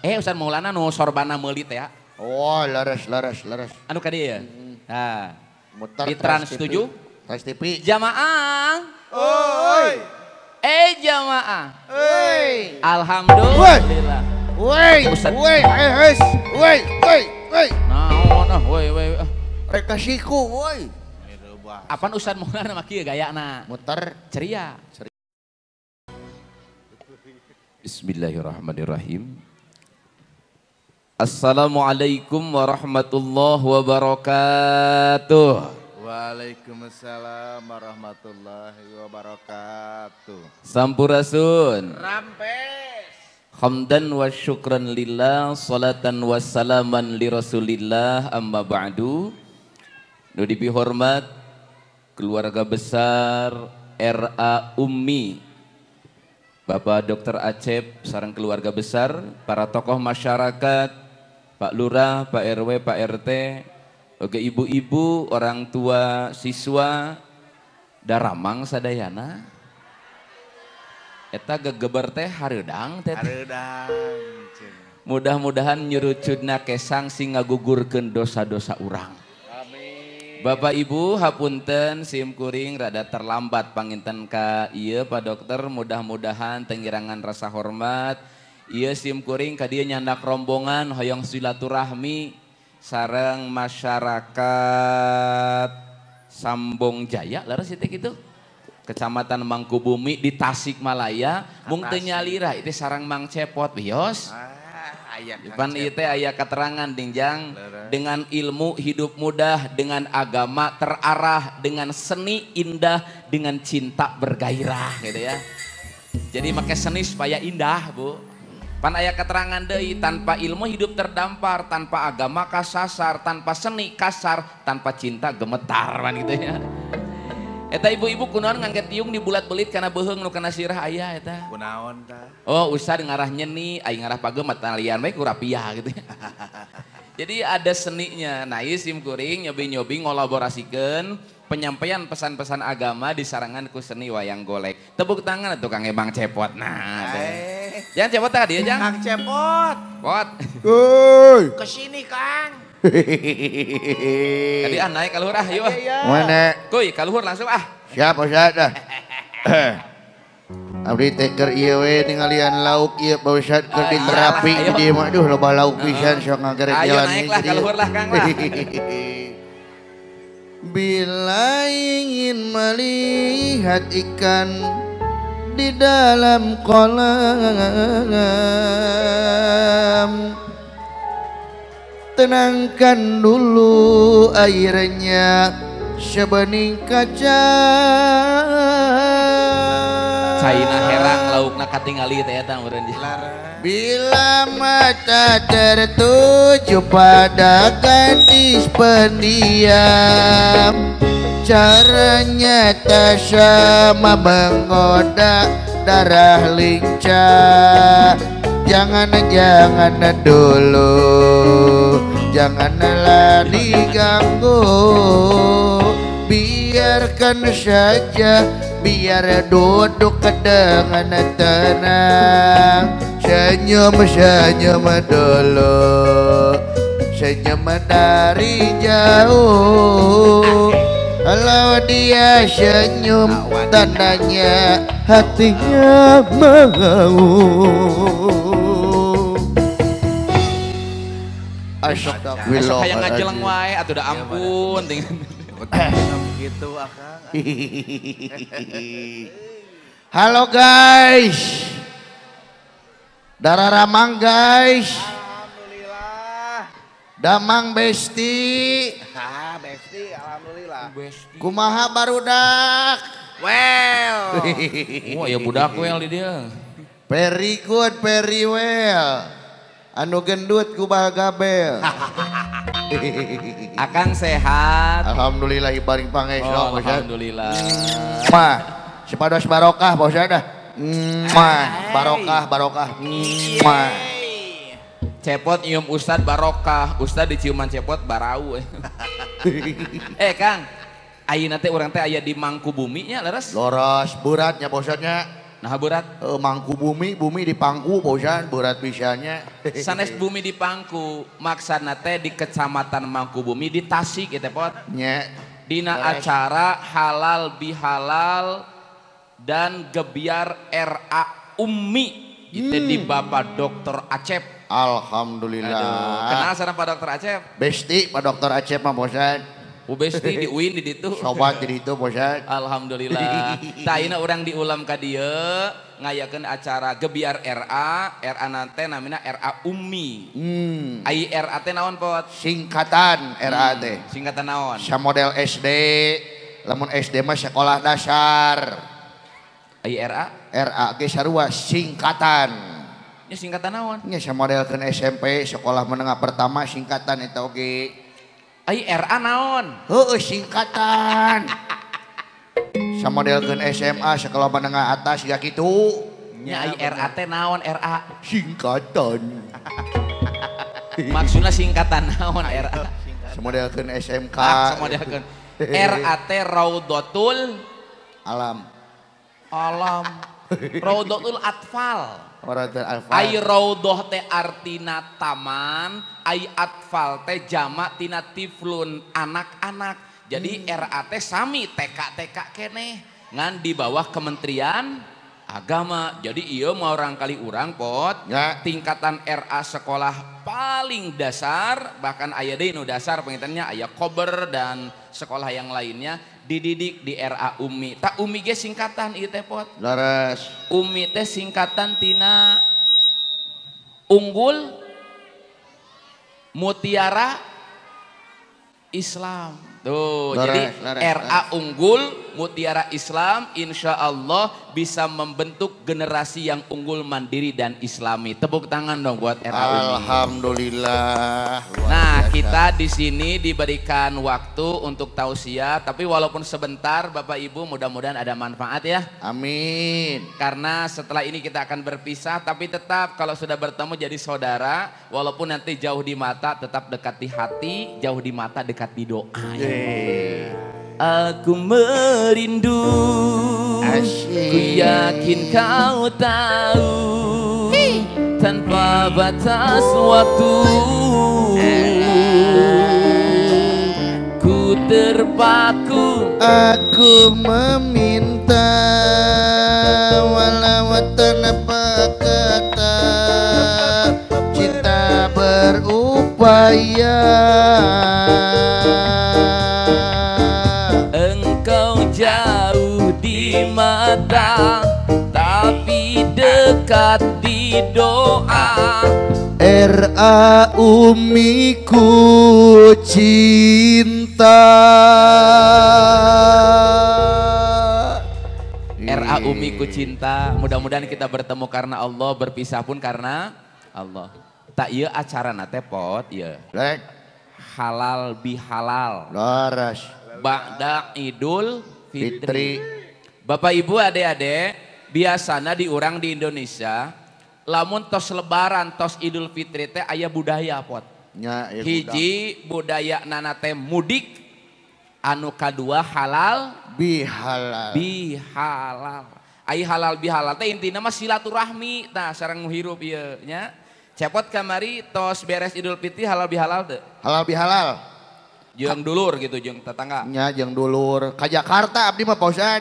Ustad Maulana nu sorbana meuli teh ya. Oh, leres leres leres. Anu ka dieu ya? Nah. Muter di Trans 7. Trans TV. Jamaah. Oi. Jamaah. Oi. Alhamdulillah. Woi, woi, woi, woi, woi, woi. Naon ah, woi, woi. Rek siku, woi. Apan Ustad Maulana mah kieu gayana? Muter ceria. Bismillahirrahmanirrahim. Assalamualaikum warahmatullahi wabarakatuh. Waalaikumsalam warahmatullahi wabarakatuh. Sampurasun. Rampes. Hamdan wa syukran lillah, salatan wa salaman li rasulillah, amma ba'du. Nu dipihormat keluarga besar RA Ummi, Bapak Dr. Acep sareng keluarga besar, para tokoh masyarakat, Pak Lurah, Pak RW, Pak RT, oke ibu-ibu, orang tua siswa, daramang sadayana. Eta gegeber teh hareudang teh. Hareudang. Mudah-mudahan nyurucudna kesang sing ngagugurkeun dosa-dosa urang. Amin. Bapak Ibu hapunten sim kuring rada terlambat panginten ka ieu Pak Dokter, mudah-mudahan tengirangan rasa hormat. Ieu sim kuring ka dieu nyandak rombongan hoyong silaturahmi sareng masyarakat Sambong Jaya leres ieu teh kitu. Kecamatan Mangkubumi di Tasikmalaya, mung teu nyalira itu sarang Mang Cepot wios. Pan ieu teh aya keterangan dingjang, dengan ilmu hidup mudah, dengan agama terarah, dengan seni indah, dengan cinta bergairah gitu ya. Jadi make seni supaya indah, Bu. Pan aya keterangan deui, tanpa ilmu hidup terdampar, tanpa agama kasasar, tanpa seni kasar, tanpa cinta gemetar pan gitu ya. Eta ibu-ibu kunaon ngangge tiung dibulat-belit kana beuheung nu kana sirah aya eta. Kunaon tah? Oh, ustad ngarah nyeni, aing ngarah pageum talian bae ku rapiah gitu. Jadi ada seninya. Nah, ieu sim kuring nyobi-nyobi ngolaborasikeun penyampaian pesan-pesan agama di sarangan ku seni wayang golek. Tepuk tangan atuh Kang Ebang Cepot. Nah, jangan Cepot tadi ya, Jang. Kang Cepot. Pot. Hoi. Kesini, Kang. Tadi ah naik ka luhur ah, yuk ah. Mana? Kuy, ka luhur langsung ah. Siap, Ustaz dah. Abdi teh keur ieu we ningalian lauk ieu Pak Ustaz keur diterapi di dieu mah aduh loba lauk pisan sok ngagerek jalan. Ayo naik lah ka luhur lah Kang lah. Bila ingin melihat ikan di dalam kolam, tenangkan dulu airnya sebening kaca. Caina herang laukna katingali teh eta meureun. Bila mata tertuju pada gadis pendiam, caranya tak sama menggoda darah lincah. Jangan-jangan dulu, janganlah diganggu, biarkan saja, biar duduk dengan tenang. Senyum-senyum dulu, senyum dari jauh. Kalau dia senyum, tandanya hatinya mau. Astagfirullah. Kayak ngajeleng wae atuh da ampun. Gitu akang. Halo guys. Darah ramang guys. Alhamdulillah. Damang besti. Ha, besti alhamdulillah. Besti. Kumaha barudak? Well. Wah, ya budak well di dia. Very good, very well. Anu gendut ku bagabel. Akang sehat. Alhamdulillah ibaring pangeso. Oh, alhamdulillah. Mah, sepados barokah Pak Ustaz dah. Mah, barokah, barokah. Mah. Cepot nyium Ustad barokah, Ustad diciuman cepot barau. Eh Kang, ayeuna teh urang teh aya di Mangkubumi nya leres? Leres, beratnya Pak Ustadnya. Nah berat. Mangkubumi, bumi di pangku Pak Ustad, berat pisannya. Sanes bumi di pangku, maksana teh di Kecamatan Mangkubumi di Tasik ieu teh pot. Nya. Dina acara halal bihalal dan gebiar RA Ummi itu di Bapak Dr. Acep. Alhamdulillah. Aduh, kenal sareng Pak Dr. Acep? Besti Pak Dr. Acep mah Pak. Besti di UIN di ditu. Sobat di ditu Pak. Alhamdulillah. Tah ayeuna urang diulam ka dieu ngayakeun acara gebiar RA, RA nante namina RA Ummi. Ai RA teh naon pot? Singkatan RA teh. Singkatan naon? Samodel SD, lamun SD mah sekolah dasar. Ai RA? RA ge sarua singkatan. Nya singkatan naon? Nya samodelkeun SMP sekolah menengah pertama singkatan eta oge. Ai RA naon? Heueuh singkatan. Samodelkeun SMA sekolah menengah atas ya kitu. Nya ai RA teh naon RA? Singkatan. Maksudna singkatan naon RA? Samodelkeun SMK. Ah, samodelkeun. RA teh Raudatul Alam. Alam. Raudatul Atfal. Ai raudhah teh artina taman, ai atfal teh jamak tina tiflun anak-anak. Jadi RA teh sami TK TK keneh ngan di bawah Kementerian Agama. Jadi ieu mah orang kali urang pot ya. Tingkatan RA sekolah paling dasar, bahkan aya deui nu dasar pengintennya aya kober dan sekolah yang lainnya dididik di RA Ummi. Tak Ummi ge singkatan ieu teh pot. Leres. Ummi teh singkatan tina Unggul Mutiara Islam. Tuh, leres, jadi leres, RA leres. Unggul Mutiara Islam insya Allah bisa membentuk generasi yang unggul, mandiri dan islami. Tepuk tangan dong buat RA Ummi. Alhamdulillah. Nah, kita di sini diberikan waktu untuk tausiah, tapi walaupun sebentar Bapak Ibu mudah-mudahan ada manfaat ya. Amin. Karena setelah ini kita akan berpisah, tapi tetap kalau sudah bertemu jadi saudara, walaupun nanti jauh di mata tetap dekat di hati, jauh di mata dekat di doa. Ya. Aku merindu, asyik. Ku yakin kau tahu, tanpa batas waktu, ku terpaku. Aku meminta walau tanpa kata, cinta berupaya. Engkau jauh di mata, tapi dekat di doa. RA Ummiku cinta. RA Ummiku cinta. Mudah-mudahan kita bertemu karena Allah, berpisah pun karena Allah. Tak iya acara nate pot iya. Halal bihalal. Laras. Ba'da Idul Fitri. Bapak Ibu adik-adik, biasanya di urang di Indonesia, lamun tos lebaran, tos Idul Fitri teh aya budaya pot. Ya, ya, hiji budaya nana teh mudik, anu kadua halal bihalal. Bihalal. Ai halal bihalal teh intina mah silaturahmi tah sareng nu hirup ieu nya. Cepot kamari tos beres Idul Fitri halal bihalal teu? Halal bihalal. Jeung dulur gitu, jeung tetangga. Nya jeung dulur. Ka Jakarta abdi mah Pak Ustad.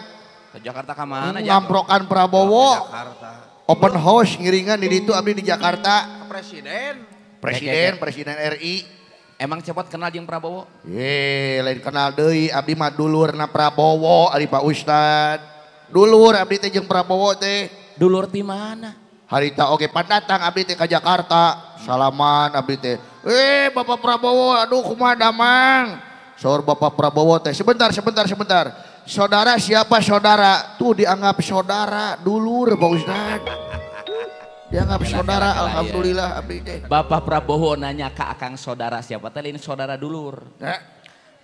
Ka Jakarta ka mana? Ngamprokan Prabowo. Jakarta. Open house ngiringan di ditu abdi di Jakarta. Presiden. Presiden, Presiden RI. Emang Cepot kenal jeung Prabowo? Ye, lain kenal deui abdi mah dulurna Prabowo ari Pak Ustad. Dulur abdi teh jeung Prabowo teh. Dulur ti mana? Harita oge pandatang abdi teh ka Jakarta. Salaman abdi teh. Bapak Prabowo, aduh kumaha damang. Saur Bapak Prabowo teh, sebentar, sebentar, sebentar. Saudara siapa saudara? Tuh dianggap saudara, dulur Pak Ustad. Dianggap saudara, alhamdulillah abdi teh. Bapak Prabowo nanya ke akang saudara siapa teh, lain saudara dulur.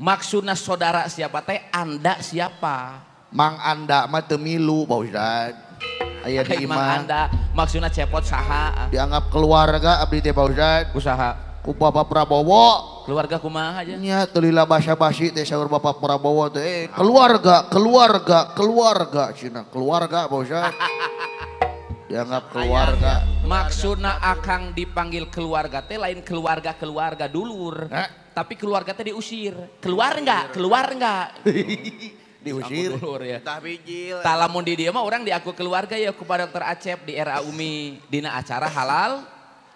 Maksudna saudara siapa teh, anda siapa? Mang anda mah teu milu Pak Ustad. Aya di imah. Anda maksudna Cepot saha? Dianggap keluarga abdi teh Pak Ustad. Usaha. Ku Bapak Prabowo. Keluarga kumaha aja? Nya teu lila basa-basi teh saur Bapak Prabowo teh. Keluarga, keluarga, keluarga cenah. Keluarga Pak Ustad. Dianggap keluarga. Maksudna akang dipanggil keluarga teh lain keluarga-keluarga dulur. Tapi keluarga teh diusir. Keluar enggak? Keluar enggak? Diusir. Dulur ya. Tah lamun di dieu mah urang diaku keluarga ya ku Pak Dr. Acep di RA Umi dina acara halal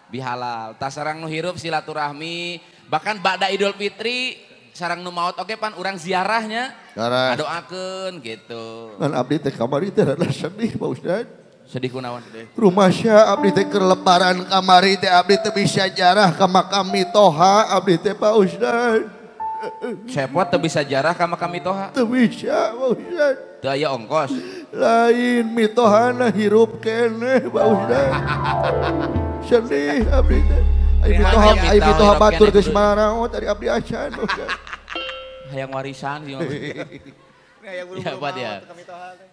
bihalal. Tah sareng nu hirup silaturahmi, bahkan ba'da Idul Fitri sareng nu maot oge pan urang ziarahnya. Ngadoakeun gitu. Ngan abdi teh kamari teh rada sedih Pak Ustad. Sedih kunaon? Rumasya abdi teh keur lebaran kamari teh abdi teh bisa jarah ka makam mitoha abdi teh Pak Ustad. Cepot teu bisa jarah ka makam mitoha? Teu bisa Pak Ustad. Teu aya ongkos. Lain mitohana hirup keneh Pak Ustad. Sedih abdi teh. Ai mitoha batur geus maraot ari abdi acan Pak Ustad. Hayang warisan sih. Ya, buat ya.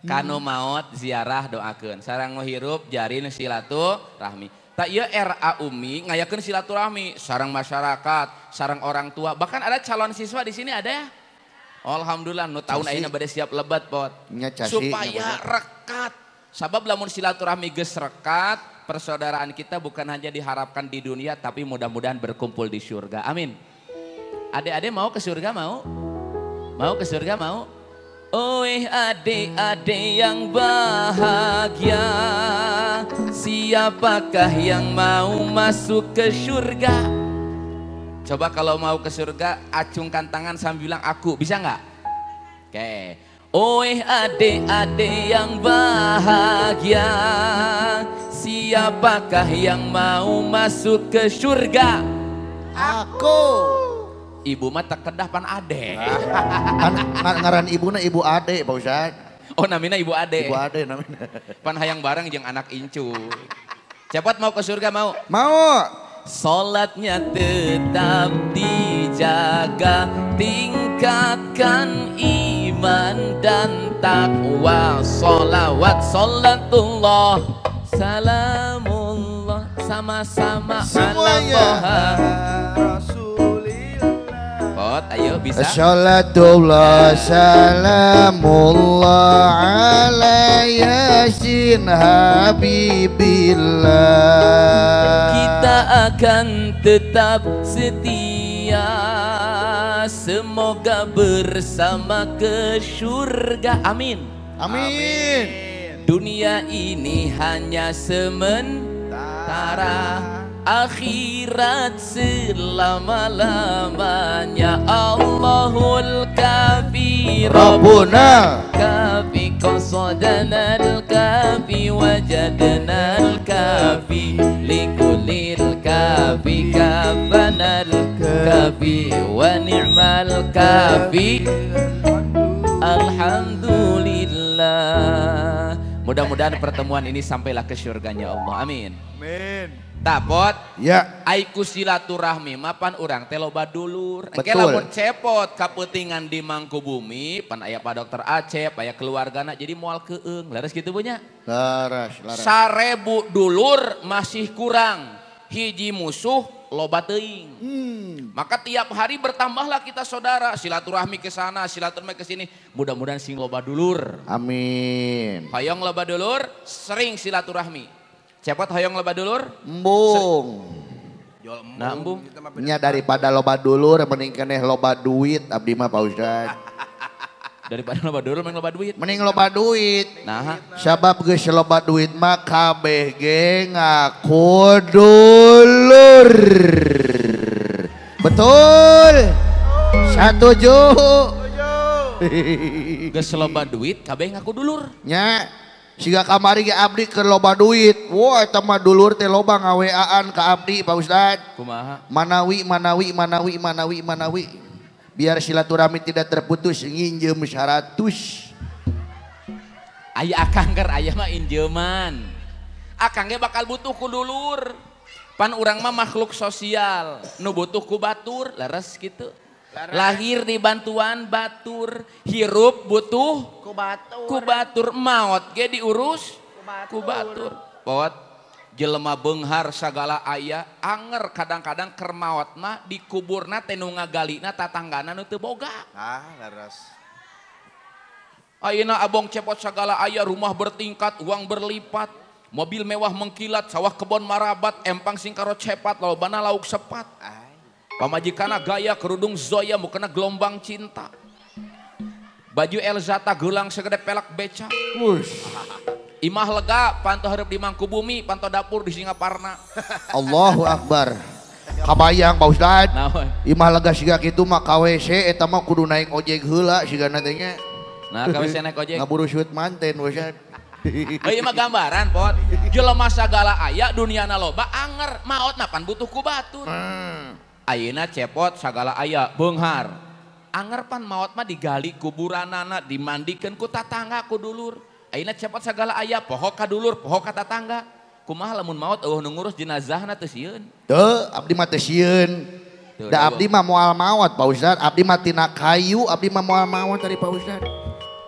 Kanu maot ziarah doakeun. Sareng nu hirup jarin silaturahmi. Tak ieu RA Umi ngayakeun silaturahmi sareng masyarakat, sareng orang tua. Bahkan ada calon siswa di sini ada ya? Alhamdulillah nu tahun ayeuna bade siap lebat pot. Supaya rekat. Sabab lamun silaturahmi geus rekat, persaudaraan kita bukan hanya diharapkan di dunia tapi mudah-mudahan berkumpul di surga. Amin. Adik-adik mau ke surga mau? Mau ke surga mau? Oi adik-adik yang bahagia, siapakah yang mau masuk ke surga? Coba kalau mau ke surga, acungkan tangan sambil bilang aku, bisa nggak? Oke. Oi adik-adik yang bahagia, siapakah yang mau masuk ke surga? Aku. Ibu mah tak kedah pan ade. Ngaran ibuna ibu ade Pak Ustad. Oh namina ibu ade. Ibu ade namina. Pan hayang bareng jeung anak incu. Cepat mau ke surga mau? Mau. Salatnya tetap dijaga, tingkatkan iman dan takwa. Salawat salatullah, salamullah, sama-sama semuanya. Ayo bisa. Salatullah salamullah ala yasin habibillah. Kita akan tetap setia, semoga bersama ke surga. Amin. Amin. Dunia ini hanya sementara, akhirat selama-lamanya. Allahul kafi Rabbuna kafi qasadana al-kafi wajadna al-kafi likulil kafi kafanal kafi wa ni'mal kafi. Alhamdulillah. Mudah-mudahan pertemuan ini sampailah ke surganya Allah. Amin. Amin. Tapot, ya. Aiku silaturahmi mapan urang teh loba dulur. Engke Betul. Lamun cepot kapeutingan di Mangkubumi, pan aya Pak Dokter Acep, aya keluargana jadi moal keung. Leres kitu punya? Leres, leres. 1000 dulur masih kurang. Hiji musuh loba teuing. Maka tiap hari bertambahlah kita saudara, silaturahmi ke sana, silaturahmi ke sini. Mudah-mudahan sing loba dulur. Amin. Hoyong loba dulur, sering silaturahmi. Cepot hoyong loba dulur? Embung. Nah, embung. Nya daripada loba dulur mending keneh loba duit abdi mah Pak Ustad. Daripada loba dulur mending loba duit. Mending loba duit. Nah, sabab geus loba duit mah kabeh ge ngaku dulur. Betul. Satuju. Geus loba duit kabeh ngaku dulur. Nya. Siga kamari ge abdi keur loba duit. Wah eta mah dulur teh loba nga-WA-an ka abdi Pak Ustad. Kumaha? Manawi manawi manawi manawi manawi. Biar silaturahmi tidak terputus nginjem 100. Aya akang keur aya mah injeman. Akang ge bakal butuh ku dulur. Pan urang mah makhluk sosial, nu butuh ku batur, leres kitu. Lahir di bantuan batur, hirup butuh ku batur, maot ge diurus ku batur. Pot, Jelema beunghar sagala aya anger kadang-kadang keur maot mah dikuburna teh nu ngagalina tatanggana nu teu boga. Ah, leres. Ayeuna abong cepot sagala aya, rumah bertingkat, uang berlipat, mobil mewah mengkilat, sawah kebon marabat, empang singkaro cepat, lobana lauk sepat. Pamajikana gaya kerudung zoya mukena gelombang cinta. Baju Elzata gelang segede pelak beca. Wush. Imah lega, panto hareup di Mangkubumi, panto dapur di Singaparna. Allahu Akbar. Kabayang Pak Ustad. Naon? Imah lega siga kitu mah ka WC eta mah kudu naik ojek heula sigana teh nya. Nah, ka WC naik ojek. Ngaburu suit manten Ustad. Ieu mah gambaran, Pot. Jelema sagala aya duniana loba anger, maot mah pan butuh ku batur. Ayeuna cepot sagala aya beunghar. Anger pan maot mah digali kuburanana, dimandikeun ku tatangga ku dulur. Ayeuna cepot sagala aya poho ka dulur, poho ka tatangga. Kumaha lamun maot eueuh nu ngurus jenazahna teu sieun. Teu, abdi mah teu sieun. Da abdi mah moal maot Pak Ustad, abdi mah tina kayu, abdi mah moal maot tadi Pak Ustad.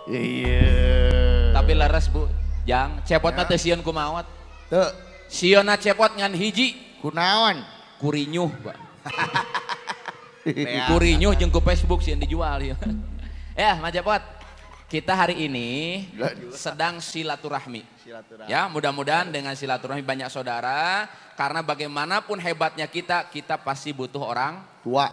Iya. Tapi leres Bu, jang cepot mah teu sieun ku maot. Teu. Sieunna cepot ngan hiji. Kunaon? Kurinyuh, Pak. Kurinyuh jeung ku Facebook sieun dijual ya. Ya, Mas Cepot. Kita hari ini sedang silaturahmi. Ya, mudah-mudahan dengan silaturahmi banyak saudara, karena bagaimanapun hebatnya kita, kita pasti butuh orang tua,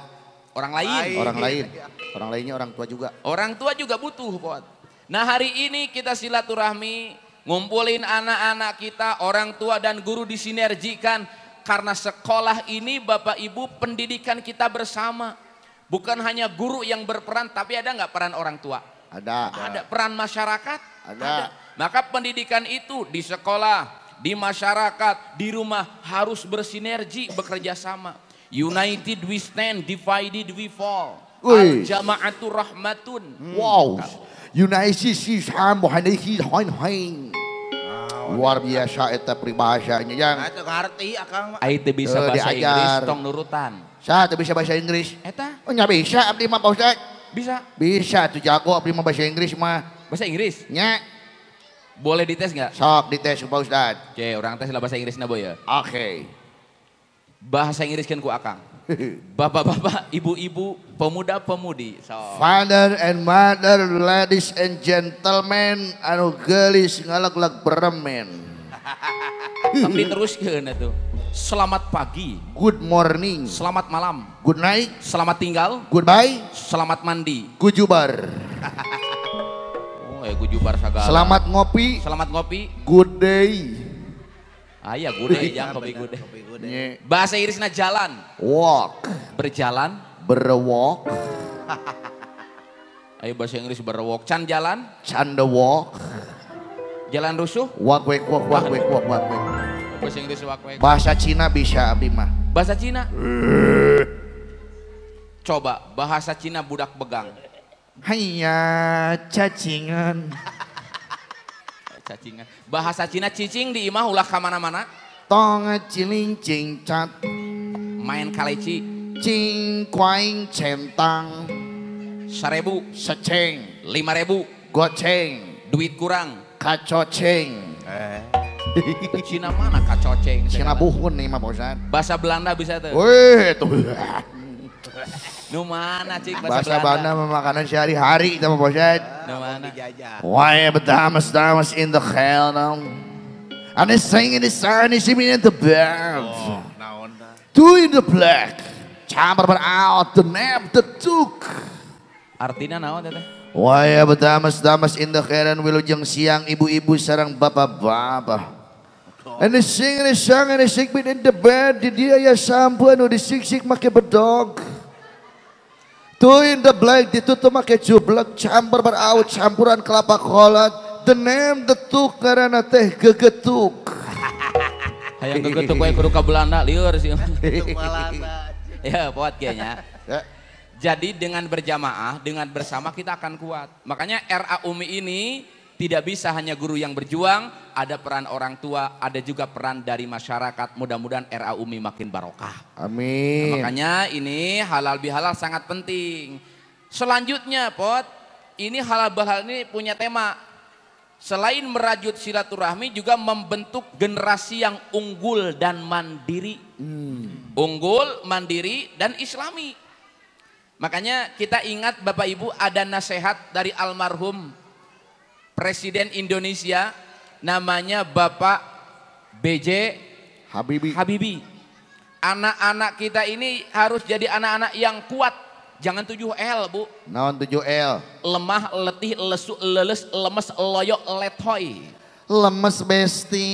orang lain. Orang lain. Orang lainnya orang tua juga. Orang tua juga butuh, Pot. Nah, hari ini kita silaturahmi, ngumpulin anak-anak kita, orang tua dan guru disinergikan karena sekolah ini Bapak Ibu pendidikan kita bersama. Bukan hanya guru yang berperan, tapi ada nggak peran orang tua? Ada. Ada peran masyarakat? Ada. Maka pendidikan itu di sekolah, di masyarakat, di rumah harus bersinergi, bekerja sama. United we stand, divided we fall. Al jama'atu rahmatun. Wow. United luar biasa eta peribahasanya yang. Nah, ngerti akang. Ai teu bisa bahasa Inggris tong nurutan. Sa teu bisa bahasa Inggris. Eta? Oh nya bisa abdi mah Pak Ustad. Bisa. Bisa tuh jago abdi mah bahasa Inggris mah. Bahasa Inggris? Nya. Boleh dites nggak? Sok dites Pak Ustad. Oke, orang tes lah bahasa Inggrisna boy ya. Oke. Bahasa Inggris kan ku akang. Bapak-bapak, ibu-ibu, pemuda-pemudi. So. Father and mother, ladies and gentlemen, anu geulis ngaleg-leg beremen. Tapi teruskeun atuh. Selamat pagi. Good morning. Selamat malam. Good night. Selamat tinggal. Goodbye. Selamat mandi. Gujubar. Oh, gujubar sagala. Selamat ngopi. Selamat ngopi. Good day. Ah iya, good day, jangan kopi good day. Bahasa Inggrisnya jalan. Walk. Berjalan. Berwalk. Ayo bahasa Inggris berwalk. Can jalan. Can the walk. Jalan rusuh. Walk wake walk walk wake walk walk wake. Bahasa Inggris walk wake. Bahasa Cina bisa abdi mah. Bahasa Cina. Coba bahasa Cina budak begang. Haiya cacingan. Cacingan. Bahasa Cina cicing di imah ulah kamana-mana. Tong ciling cingcat. Main kaleci. Cing kuaing centang. 1000. Seceng. 5000. Goceng. Duit kurang. Kacoceng. Cina mana kacoceng? Cina buhun nih mah Pak Ustad. Bahasa Belanda bisa tuh. Wih tuh. Nu mana cik bahasa Belanda? Bahasa makanan sehari-hari kita mah Pak Ustad. Nu mana? Why damas damas in the hell now. And they sing in the sun, they sing in the bed. Oh, naon dah. Two in the black. Chamber out the nap the took. Artinya naon teteh? Why damas damas in the heran wilujeng siang ibu-ibu sarang bapak-bapak. And they sing and they sang and they sing in the bed. Di dia ya sampu anu disik-sik make bedog. Two in the black ditutup make jublek campur beraut campuran kelapa kolot. The name the tuk karena teh gegetuk. Hayang gegetuk wae kudu ka Belanda lieur sih. Ya buat kayaknya. Jadi dengan berjamaah, dengan bersama kita akan kuat. Makanya RA UMI ini tidak bisa hanya guru yang berjuang, ada peran orang tua, ada juga peran dari masyarakat. Mudah-mudahan RA UMI makin barokah. Amin. Nah, makanya ini halal bihalal sangat penting. Selanjutnya, Pot, ini halal bihalal ini punya tema. Selain merajut silaturahmi juga membentuk generasi yang unggul dan mandiri. Unggul, mandiri, dan islami. Makanya kita ingat Bapak Ibu ada nasihat dari almarhum Presiden Indonesia namanya Bapak B.J. Habibie. Anak-anak kita ini harus jadi anak-anak yang kuat. Jangan 7L, Bu. Naon 7L? Lemah, letih, lesu, leles, lemes, loyok, letoy. Lemes besti.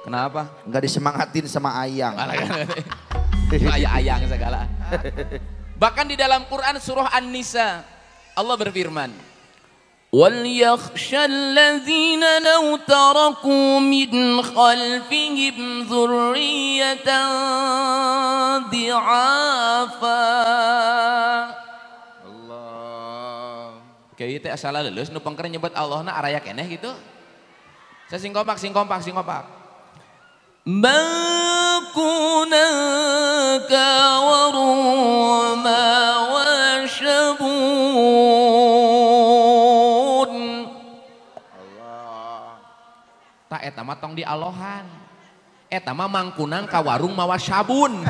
Kenapa? Enggak disemangatin sama ayang. Ayang segala. Bahkan di dalam Quran surah An-Nisa Allah berfirman, "Wal yakhshal ladzina law taraku min khalfihim dzurriyyatan di'afa." Allah. Kayak teh asal lulus nu pengker nyebut Allahna araya keneh gitu. Saya sing kompak, sing kompak, sing kompak. Makuna kawaru ma washabun. Allah. Tak eta mah tong dialohan. Eta mah mangkunang ka warung mawa sabun.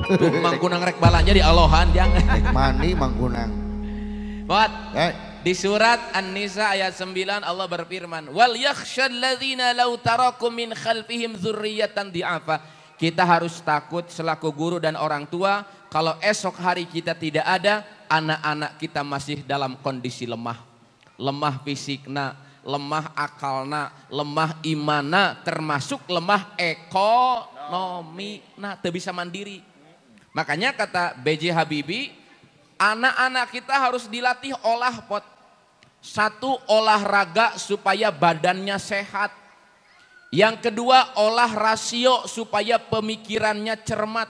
Tuh mangkunang rek balanja dialohan jangan. Rek mandi mangkunang. Buat. Di surat An-Nisa ayat 9 Allah berfirman, "Wal yakhshal ladzina law taraku min khalfihim dzurriyyatan di'afa." Kita harus takut selaku guru dan orang tua kalau esok hari kita tidak ada, anak-anak kita masih dalam kondisi lemah. Lemah fisikna, lemah akalna, lemah imana, termasuk lemah ekonomina, teu bisa mandiri. Makanya kata B.J. Habibie, anak-anak kita harus dilatih olah pot. Satu, olahraga supaya badannya sehat. Yang kedua, olah rasio supaya pemikirannya cermat.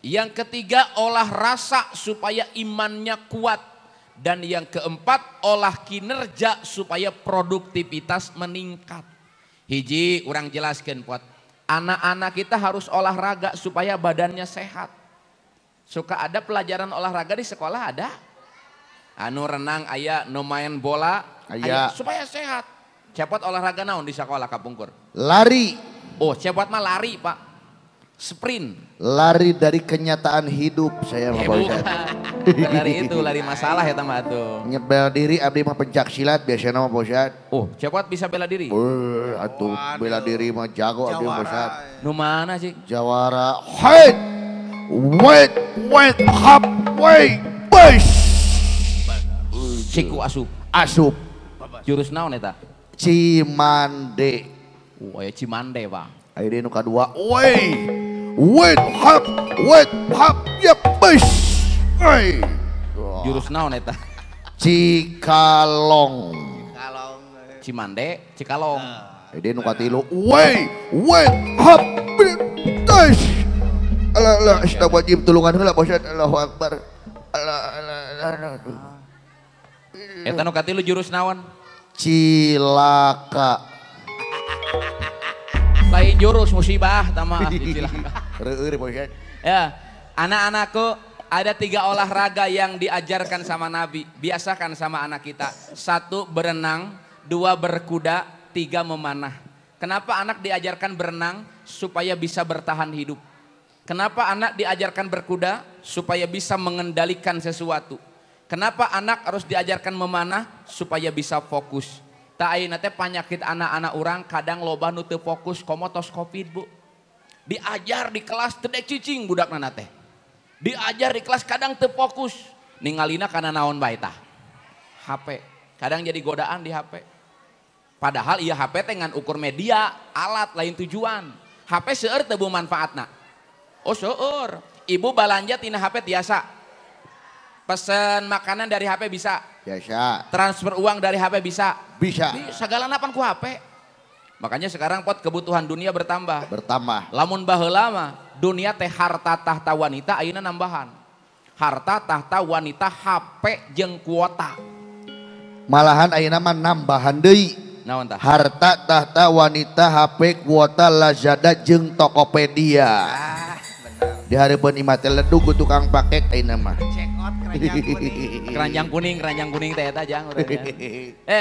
Yang ketiga, olah rasa supaya imannya kuat. Dan yang keempat, olah kinerja supaya produktivitas meningkat. Hiji, urang jelaskan pot. Anak-anak kita harus olahraga supaya badannya sehat. Suka ada pelajaran olahraga di sekolah ada? Anu renang aya, nu main bola aya, supaya sehat. Cepot olahraga naon di sekolah kapungkur? Lari. Oh, cepot mah lari, Pak. Sprint. Lari dari kenyataan hidup saya mah Pak Ustaz. Lari itu, lari masalah ya tambah tuh. Nyebel diri abdi mah pencak silat biasanya mah Pak Ustaz. Oh, cepot bisa bela diri? Atuh bela diri mah jago abdi mah Pak Ustaz. Nu mana sih? Jawara. Head. Wait, wait, hop, wait, push. Siku asup. Asup. Jurus naon eta? Cimande. Oh, aya Cimande, Pak. Aya deui nu kadua. Wait, wait, hop, yep, push. Wait. Jurus naon eta? Cikalong. Cikalong. Cimande, Cikalong. Aya deui nu katilu. Wait, wait, hop, push. Allah, Allah, astagfirullahaladzim, tulungan heula Pak Ustaz. Allahu Akbar. Allah, Allah, Allah. Eta nu katilu jurus naon? Cilaka. Lain jurus musibah tama cilaka. Reueur Pak Ustaz. Ya, anak-anakku ada 3 olahraga yang diajarkan sama Nabi. Biasakan sama anak kita. 1 berenang, 2 berkuda, 3 memanah. Kenapa anak diajarkan berenang? Supaya bisa bertahan hidup. Kenapa anak diajarkan berkuda? Supaya bisa mengendalikan sesuatu. Kenapa anak harus diajarkan memanah? Supaya bisa fokus. Tak ayeuna teh panyakit anak-anak urang kadang loba nu teu fokus komo tos Covid, Bu. Diajar di kelas teu dek cicing budakna teh. Diajar di kelas kadang teu fokus. Ningalina kana naon bae tah? HP. Kadang jadi godaan di HP. Padahal ieu HP teh ngan ukur media, alat lain tujuan. HP seueur teu bu manfaatna. Oh seueur. Ibu balanja tina HP tiasa. Pesen makanan dari HP bisa. Biasa. Transfer uang dari HP bisa. Bisa. Segala napan ku HP. Makanya sekarang pot kebutuhan dunia bertambah. Bertambah. Lamun baheula mah dunia teh harta tahta wanita ayeuna nambahan. Harta tahta wanita HP jeung kuota. Malahan ayeuna mah nambahan deui. Naon tah? Harta tahta wanita HP kuota Lazada jeung Tokopedia. Ah, bener. Di hareupeun imah teh ledug ku tukang paket ayeuna mah. Cekot. Keranjang kuning. Keranjang kuning teh eta jang urang.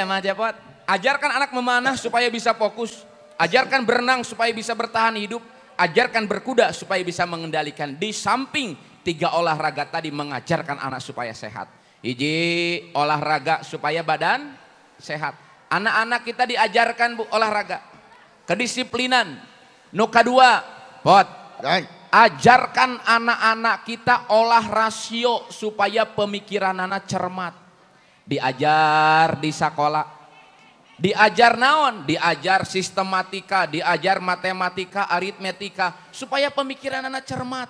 Mang Cepot, ajarkan anak memanah supaya bisa fokus. Ajarkan berenang supaya bisa bertahan hidup. Ajarkan berkuda supaya bisa mengendalikan. Di samping 3 olahraga tadi mengajarkan anak supaya sehat. Hiji, olahraga supaya badan sehat. Anak-anak kita diajarkan bu olahraga. Kedisiplinan. Nu kadua, Pot. Ajarkan anak-anak kita olah rasio supaya pemikiran anak cermat. Diajar di sekolah. Diajar naon? Diajar sistematika, diajar matematika, aritmetika supaya pemikiran anak cermat.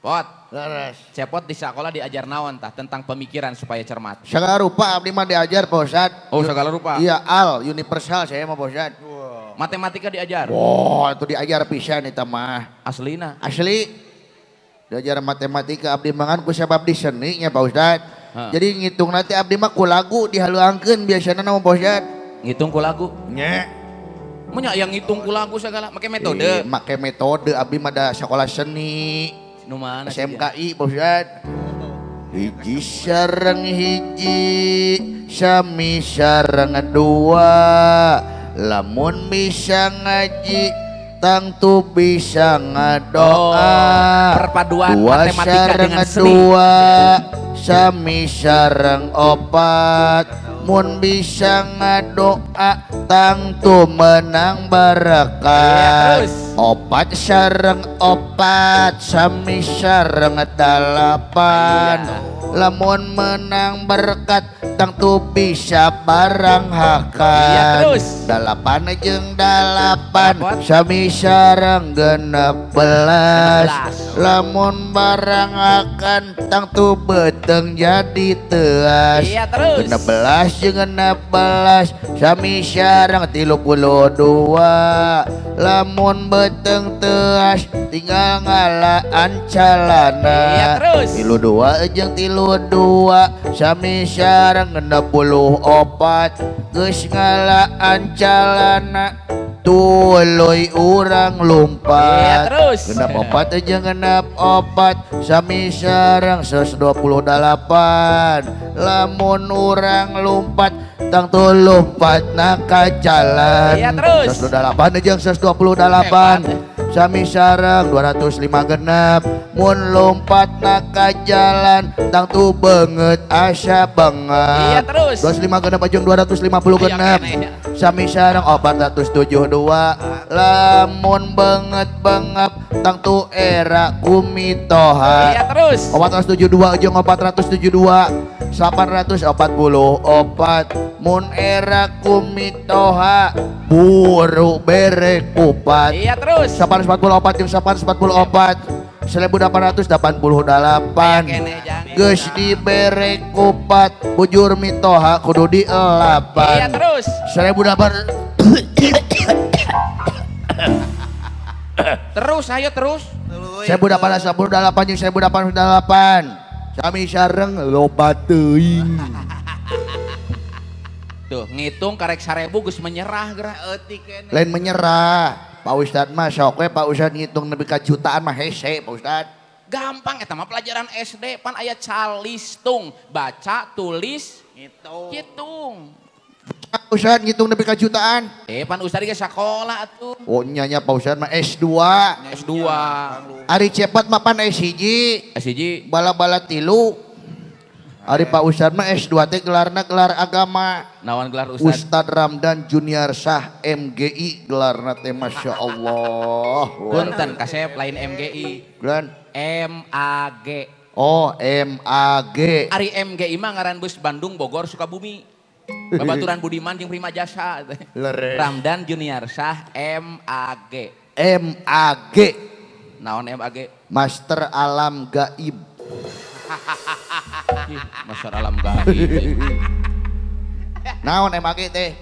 Pot. Leres. Cepot di sekolah diajar naon tah tentang pemikiran supaya cermat. Segala rupa abdi mah diajar Pak Ustad. Oh, segala rupa. Iya, al universal saya mah Pak Ustad. Wow. Matematika diajar. Wah, itu diajar pisan eta mah. Aslina. Asli. Diajar matematika abdi mangan ku sabab di seni nya Pak Ustad. Ha. Jadi ngitung nanti abdi mah ku lagu dihaluangkeun biasana mah Pak Ustad. Ngitung ku lagu. Nya. Menya yang ngitung ku lagu segala make metode. Make metode abdi mah da sekolah seni. Nu mana? SMKI Pak Ustad. Hiji sareng hiji sami sareng dua. Lamun bisa ngaji tangtu bisa ngadoa. Oh, perpaduan dua matematika dengan seni. Dua sami sareng opat. Mun bisa ngadoa tangtu menang berkat. Iya, opat sareng opat sami sareng dalapan. Iya. Lamun menang berkat tangtu bisa barang hakan. Iya, terus. Dalapan jeung dalapan sami sareng 16. Lamun barang akan tangtu beteng jadi teas. Iya, terus. 16 jeung 16 sami sareng 32. Lamun beteng teas tinggal ngalaan calana. Iya, terus. 32 jeung 32 sami sareng 64. Geus ngalaan calana tuluy urang lumpat. Iya, terus. 64 jeung 64 sami sareng 128. Lamun urang lumpat tangtu lumpat na ka jalan. Iya, terus. 128 jeung 128 sami sareng 205 genep. Mun lompat na ka jalan tangtu beungeut asa banget. Iya, terus. 205 genep jeung 250 genep sami sareng 472. Lamun beungeut bengep tangtu era kumitoha. Iya, terus. 472 jeung 472 844. Mun era kumitoha buru bere kupat. Iya, terus. 844 jeung 844 1888. Geus dibere kupat bujur mitoha kudu dielapan. Iya, terus. 1800. Terus ayo terus. 1888 jeung 1888 sami sareng loba teuing. Tuh ngitung karek 1000 geus menyerah geura. Lain menyerah. Pak Ustad mah sok we Pak Ustad ngitung nepi ka jutaan mah hese Pak Ustad. Gampang eta mah pelajaran SD pan aya calistung, baca, tulis, ngitung. Pak Ustad ngitung nepi ka jutaan. Pan Ustad ge sakola atuh. Oh nya nya Pak Ustad mah S2. S2. Ari Cepot mah pan S1. S1. Bala-bala 3. Ari Pak Ustad mah S2 teh gelarna gelar agama. Naon gelar Ustad? Ustad Ramdan Junior Sah MGI gelarna teh Masya Allah. Punten kasep lain MGI. Gelar MAG. Oh MAG. Ari MGI mah ngaran bus Bandung Bogor Sukabumi. Babaturan Budiman jeung Prima Jasa. Leres. Ramdan Junior Sah MAG. MAG. Naon MAG? Master Alam Gaib. Ih, Master Alam Gaib. Naon MAG teh?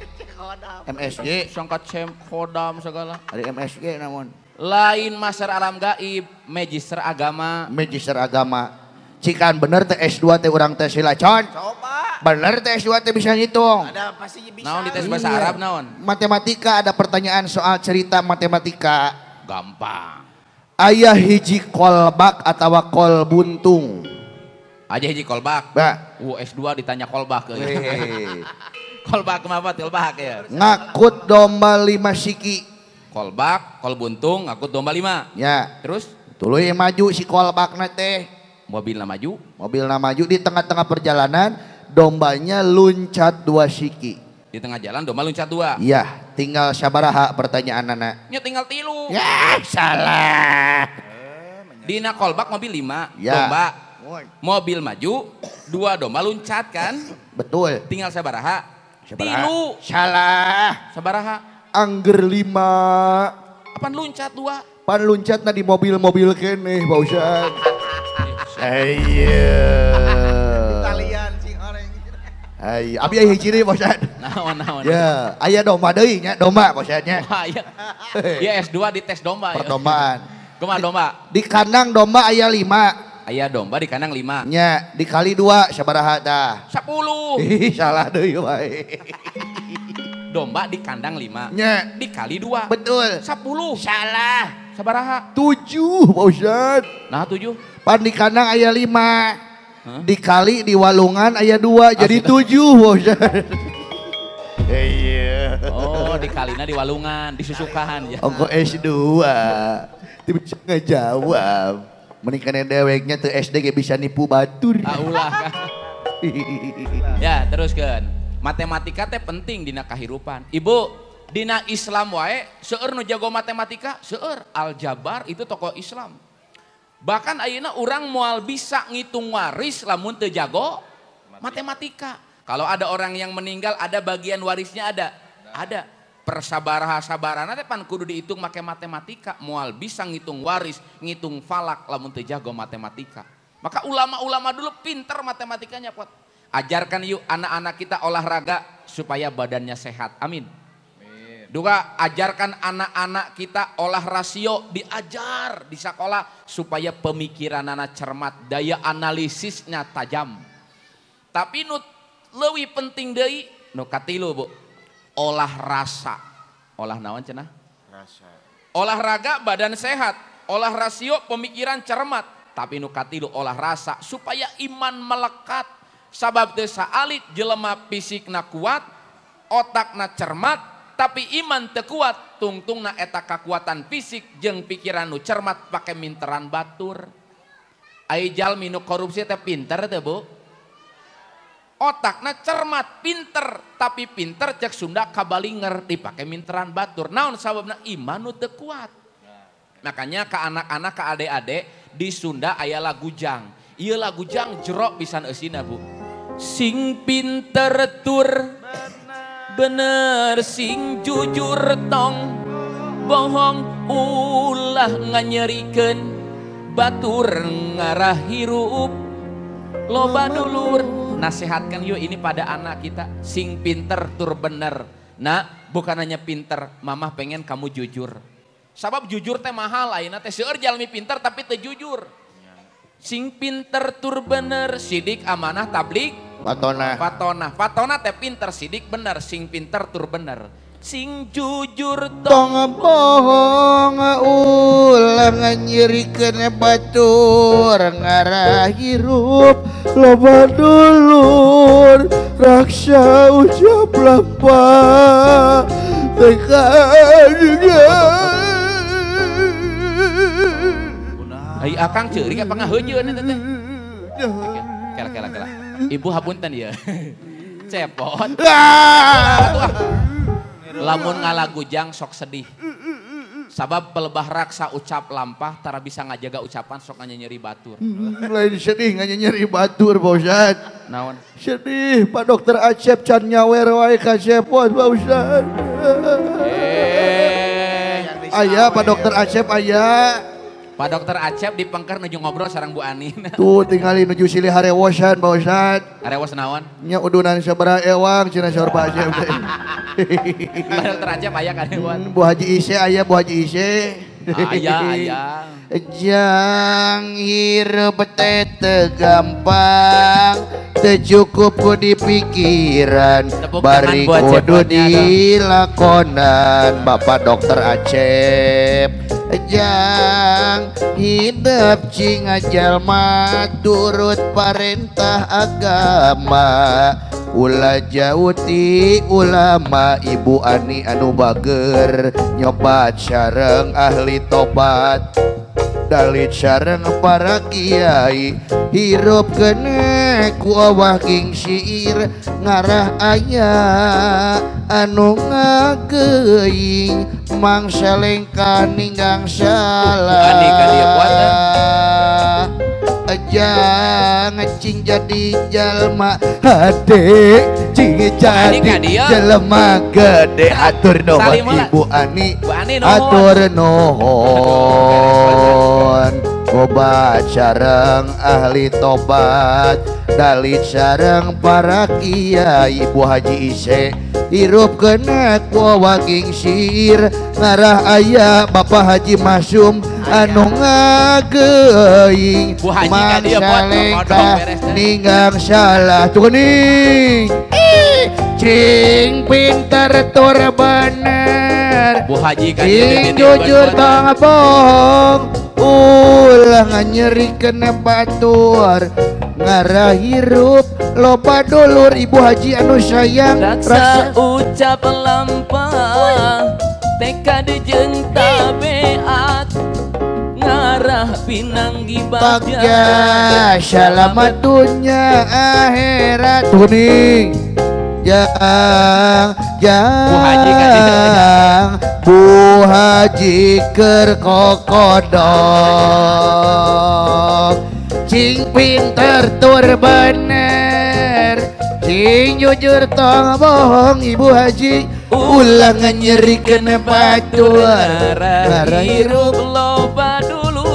MSG. Sangkat sem khodam segala. Ari MSG naon? Lain Master Alam Gaib, Magister Agama. Magister Agama. Cikan bener teh S2 teh urang teh sila con. Coba. Bener teh S2 teh bisa ngitung. Ada pasti bisa. Naon di tes bahasa Arab naon? Matematika ada pertanyaan soal cerita matematika. Gampang. Ayah hiji kolbak atau kol buntung. Aja hiji kolbak. Ba. S2 ditanya kolbak. Kolbak kenapa kolbak ya? Ngakut domba 5 siki. Kolbak, kol buntung, ngakut domba 5. Ya. Terus? Tuluy maju si kolbakna teh. Mobilna maju. Mobilna maju di tengah-tengah perjalanan dombanya luncat 2 siki. Di tengah jalan domba luncat 2. Iya, tinggal sabaraha pertanyaan anak. Ya tinggal 3. Ya, salah. Dina kolbak mobil 5, ya. Domba. Mobil maju, 2 domba loncat kan? Betul. Tinggal sabaraha? 3. Salah. Sabaraha? Angger 5. Apaan luncat 2? Pan luncat na di mobil-mobil keneh, Pak Ustad. Ayo. Italian sing oreng. Ayo, abi aya hiji deui Pak Ustad. Naon. Ya, aya domba deui nya, domba Pak Ustad nya. Wah, iya. Ya S2 di tes domba ya. Perdombaan. Kumaha domba? Di kandang domba aya 5. Aya domba di kandang 5. Nya, dikali 2 sabaraha tah? 10. Ih, salah deui wae. Domba di kandang 5. Nya, dikali 2. Betul. 10. Salah. Sabaraha? 7, Pak Ustad. Nah, 7. Pan di kandang aya 5. Huh? Dikali di walungan aya 2, jadi 7, Pak Ustad. Iya. Oh, dikalina di walungan, disusukan ya. Ongko S2. Teu bisa ngejawab. Mending deweknya tuh SD ge bisa nipu batur. Ah, ulah. Ya, teruskeun. Matematika teh penting dina kahirupan. Ibu, dina Islam wae seueur nu jago matematika, seueur aljabar itu tokoh Islam. Bahkan ayeuna urang moal bisa ngitung waris lamun teu jago matematika. Kalau ada orang yang meninggal ada bagian warisnya ada. Ada. Persabaraha-sabarana teh pan kudu dihitung make matematika, moal bisa ngitung waris, ngitung falak lamun teu jago matematika. Maka ulama-ulama dulu pinter matematikanya, Pot. Ajarkan yuk anak-anak kita olahraga supaya badannya sehat. Amin. Juga ajarkan anak-anak kita olah rasio, diajar di sekolah supaya pemikiran anak cermat, daya analisisnya tajam. Tapi nu leuwih penting deui nu katilu, Bu. Olah rasa. Olah naon cenah? Rasa. Olahraga badan sehat, olah rasio pemikiran cermat, tapi nu katilu olah rasa supaya iman melekat. Sabab teu saalit jelema fisikna kuat, otakna cermat, tapi iman teu kuat, tungtungna eta kakuatan fisik jeung pikiran nu cermat pake minteran batur. Ai jalmi nu korupsi teh pinter teh, Bu? Otakna cermat, pinter, tapi pinter cek Sunda kabalinger dipake minteran batur. Naon sababna iman nu teu kuat. Makanya ke anak-anak, ke adik-adik di Sunda aya lagu jang. Ieu lagu jang jero pisan eusina, Bu. Sing pinter tur bener, sing jujur tong bohong, ulah nganyerikeun batur ngarah hirup loba dulur. Nasihatkan yuk ini pada anak kita, sing pinter tur bener. Nah, bukan hanya pinter, mamah pengen kamu jujur. Sabab jujur teh mahal ayeuna teh seueur jalmi pinter tapi teu jujur. Sing pinter tur bener, sidik amanah tablik fatona. Fatona, fatona teh pinter, sidik bener, sing pinter tur bener. Sing jujur tong bohong, ulah nganyirikeun batur ngarah hirup loba dulur raksa ucap lampah teka dunia. Ai akang ceurik apa ngaheujeun eta teh? Kela kela kela. Ibu hapunten ya. Cepot. Lamun ngalagujang sok sedih. Sabab pelebah raksa ucap lampah tara bisa ngajaga ucapan sok nganyeri batur. Lain sedih nganyeri batur, Pak Ustad. Naon? Sedih Pak Dokter Acep can nyawer wae ka Cepot, Pak Ustad. Aya Pak Dokter Acep aya. Pak Dokter Acep di pengker nuju ngobrol sareng Bu Anin. Tuh tingali nuju silih harewosan, Pak Ustad. Harewos naon? Nya udunan sabaraha ewang cenah saur Pak Acep teh. Pak Dokter Acep aya karewan. Bu Haji Ise aya, Bu Haji Ise. Aya, aya. Jang hirup teh teu gampang, teu cukup ku di pikiran, bari kudu dilakonan. Bapak Dokter Acep. Jang hidup cing jalma turut parentah agama ulah jauh ti ulama Ibu Ani anu bager nyobat sareng ahli tobat dalit sareng para kiai hirup kene ku awah gingsiir ngarah aya anu ngageuing mangsa lengkah ninggang salah jangan cing jadi jalma hade cing jadi jelema gede atur nuhun Ibu Ani atur nuhun obat sareng ahli tobat dalit sareng para kiai Ibu Haji Ise hirup kena ku waging sir ngarah aya Bapak Haji Masum anu ngageuing mangsa lengkah ninggang salah tuh ning cing pintar tur bener cing jujur tong bohong ulah nyerikeun batur ngarah hirup loba dulur Ibu Haji anu sayang raksa ucap lampah tekad jeung tabeat ngarah pinanggi bagja selamat dunya akhirat tuning jang jang Bu Haji keur kokodok cing pinter tur bener cing jujur tong bohong Ibu Haji ulah nyerikeun batur ngarah hirup loba dulu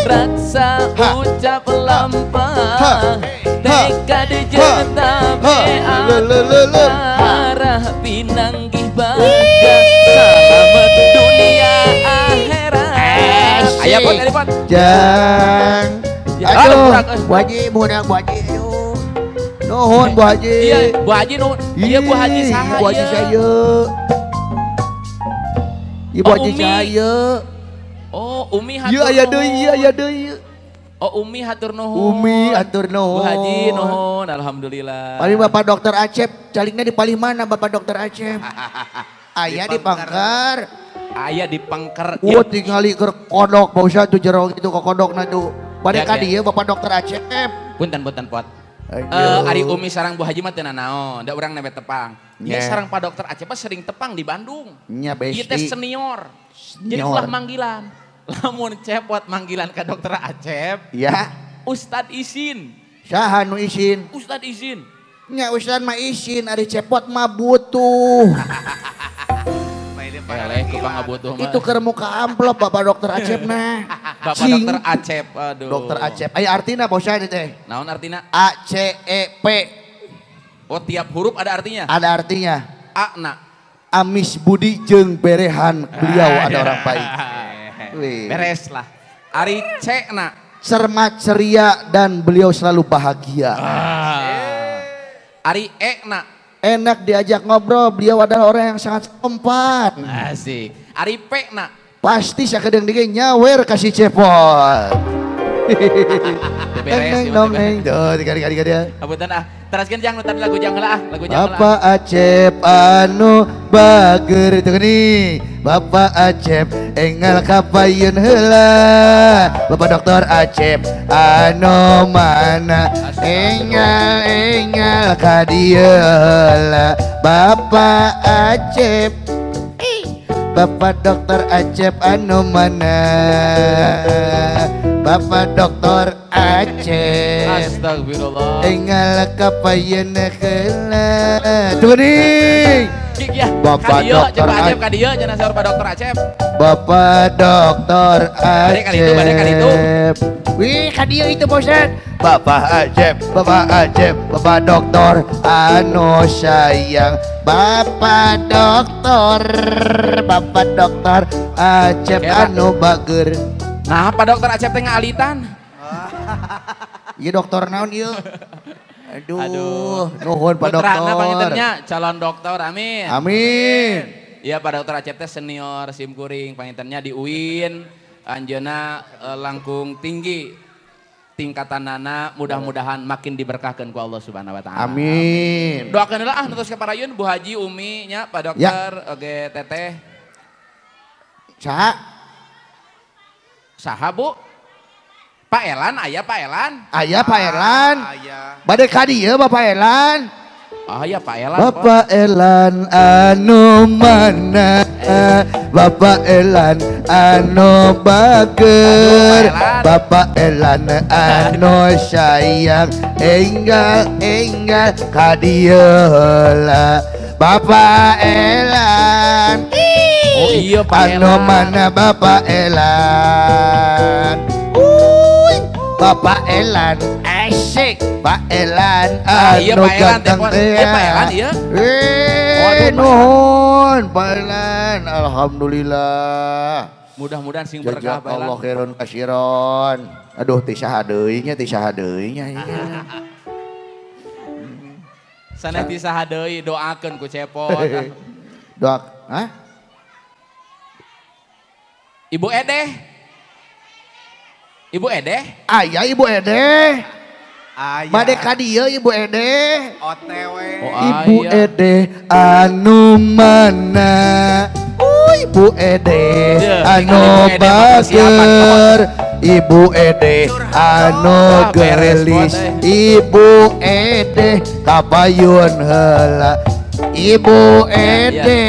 raksa ucap lampah tekad jeung tabeat ngarah pinanggih bagja salamet dunia akhirat. Aya pot ari pot jang aduh Bu Haji budak Bu Haji aduh nuhun Bu Haji. Iya Bu Haji nuhun. Iya Bu Haji saha Bu Haji saya. Ibu Haji saya. Oh Umi hatur. Iya aya deui iya aya deui. Oh Umi hatur nuhun. Umi hatur nuhun. Bu Haji nuhun alhamdulillah. Paling Bapak Dokter Acep calingna di palih mana Bapak Dokter Acep? Aya di Pangkar. Aya di Pangkar. Oh tingali keur kodok bausa tuh jero gitu ke kodokna tuh. Bade ka dieu Bapak Dokter Acep. Punten punten pot. Ari Umi sarang Bu Haji mah teu nanaon, da urang nembe tepang. Ieu sarang Pak Dokter Acep mah sering tepang di Bandung. Nya besti. Ieu teh senior. Jadi ulah manggilan. Lamun cepot manggilan ke Dokter Acep. Ya. Ustad izin. Saha nu izin? Ustad izin. Nya ustad mah izin, ari cepot mah butuh. Itu keur muka amplop Bapak Dokter Acep nah. Bapak Dokter Acep, aduh. Dokter Acep. Aya artina bosnya teh. Naon artina? A C E P. Oh, tiap huruf ada artinya? Ada artinya. A na. Amis budi jeung berehan beliau ada orang baik. Wih. Beres lah. Ari C na. Cermat ceria dan beliau selalu bahagia. Ari E na. Enak diajak ngobrol, beliau adalah orang yang sangat sopan. Asik. Ari P na. Pasti sakedeung deui nyawer kasih cepot. Beres. Neng neng tuh dikali-kali dia. Apunten ah. Teraskeun jang nu tadi lagu jang heula ah, lagu jang heula. Bapak Acep anu bager teu geuning. Bapak Acep enggal kapayun heula. Bapak Dokter Acep anu mana enggal enggal ka dieu heula. Bapak Acep, Bapak Dokter Acep anu mana? Bapak Dokter Acep. Astagfirullah. Enggal kapayun heula. Tuh nih. Bapak Dokter Acep ka dieu cenah saur Pak Dokter Acep. Bapak Dokter Acep. Bade kali itu. Wih, ka dieu itu Pak. Bapak Acep, Bapak Acep, Bapak Dokter anu sayang. Bapak Dokter, Bapak Dokter Acep anu bager. Nah, Pak Dokter Acep teh ngalitan. Ieu dokter naon ieu? Aduh, nuhun Pak Dokter. Putrana pangintennya calon dokter, amin. Amin. Ya Pak Dokter Acep teh senior simkuring pangintennya di UIN, anjeunna langkung tinggi tingkatanana, mudah-mudahan makin diberkahkan ku Allah Subhanahu wa taala. Amin. Doakeun heula ah nu tos kaparayun Bu Haji, Umi nya Pak Dokter, ya. Oge Teteh. Saha? Saha Bu? Pak Elan aya Pak Elan? Aya Pak Elan. Aya. Bade ka dieu Bapak Elan. Aya Pak Elan. Bapak Elan anu mana? Bapak Elan anu bager. Bapak Elan anu sayang enggal enggal ka dieu heula. Bapak Elan. Oh iya Pak Elan. Anu mana Bapak Elan? Bapak Elan asik, Pak Elan anu ganteng teh. Iya Pak Elan iya. Nuhun Pak Elan, alhamdulillah. Mudah-mudahan sing berkah Pak Elan. Allah khairun kasiron. Aduh teh saha deui nya, teh saha deui nya. Sanes ti saha deui doakeun ku Cepot. Doa, hah? Ibu Edeh. Ibu Edeh? Aya Ibu Edeh. Aya. Bade ka dieu Ibu Edeh. OTW. Oh, Ibu Edeh anu mana? Ibu Edeh anu bager. Ibu Edeh anu gelis. Ibu Edeh kabayun heula. Ibu Edeh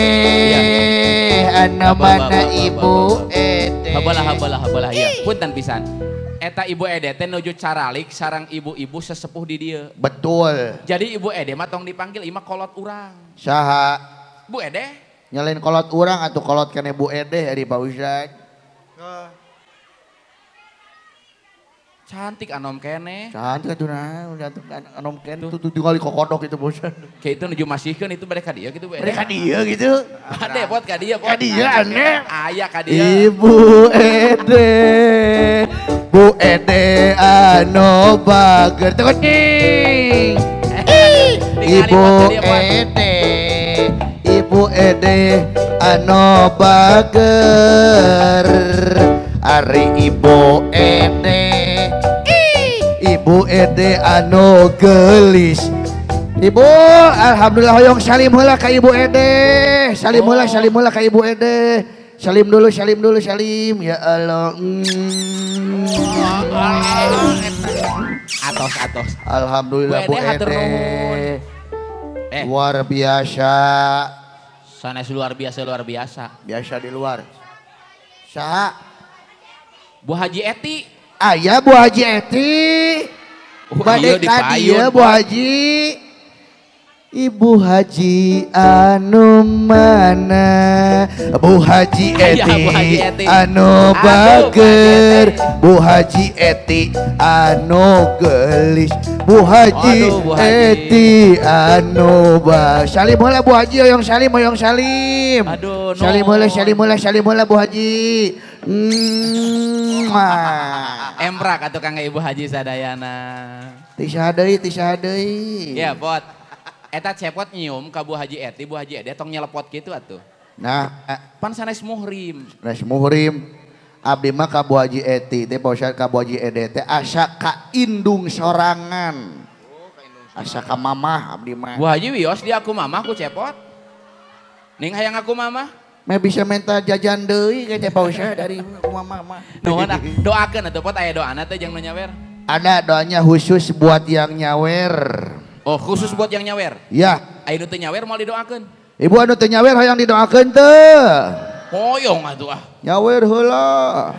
anu mana Ibu Edeh? Habalah habalah habalah ya. Punten pisan. Eta Ibu Ede teh nuju caralik sarang ibu-ibu sesepuh di dieu. Betul. Jadi Ibu Ede mah tong dipanggil imah kolot urang. Saha? Bu Ede? Nyalain kolot urang atau kolot kene Bu Ede ari Pak Ustad. Cantik anom kene. Cantik atuh nah, cantik anom kene tuh tinggal kokodok itu Pak Ustad. Kayak itu nuju masihkeun itu mereka dia gitu Bu Ede. Mereka dia gitu. Ade pot ka dieu pot. Ka dieu aneh. Aya ka dieu. Ibu Ede. Bu Ede anu bager kucing. Ibu Ede, Ibu Ede anu bager. Ari Ibu Ede, Ibu Ede anu gelis. Ibu, alhamdulillah hoyong salim heula ka Ibu Ede. Salim heula, salim heula ka Ibu Ede. Salim dulu, salim dulu, salim. Ya Allah. Atos, atos. Alhamdulillah Bu Ede. Luar biasa. Sanes luar biasa, luar biasa. Biasa di luar. Saha? Bu Haji Eti. Aya Bu Haji Eti. Bade ka dieu Bu Haji. Ibu Haji anu mana? Bu Haji Eti anu bager. Bu Haji Eti anu gelis. Bu Haji Eti anu bager. Salim heula Bu Haji, hoyong salim, hoyong salim. Aduh, salim heula, salim heula, salim heula Bu Haji. Emprak atuh kangge Ibu Haji sadayana. Teu saha deui, teu saha deui. Ya, Pot. Eta Cepot nyium ka Bu Haji Eti, Bu Haji Ede tong nyelepot gitu atuh. Nah, pan sanes muhrim. Sanes muhrim. Abdi mah ka Bu Haji Eti teh Pak Ustad ka Bu Haji Ede teh asa ka indung sorangan. Asa ka mamah abdi mah. Bu Haji wios dia aku mamah ku Cepot. Ning hayang aku mamah. Meh bisa minta jajan deui ka teh Pak Ustad dari aku mamah mah. Nuhun ah, doakeun atuh Pot aya doana teh jeung nu nyawer. Ada doanya khusus buat yang nyawer. Oh khusus buat yang nyawer? Ya. Ayo nu teu nyawer mau didoakeun. Ibu anu teu nyawer hayang didoakeun teu? Hoyong atuh ah. Nyawer heula.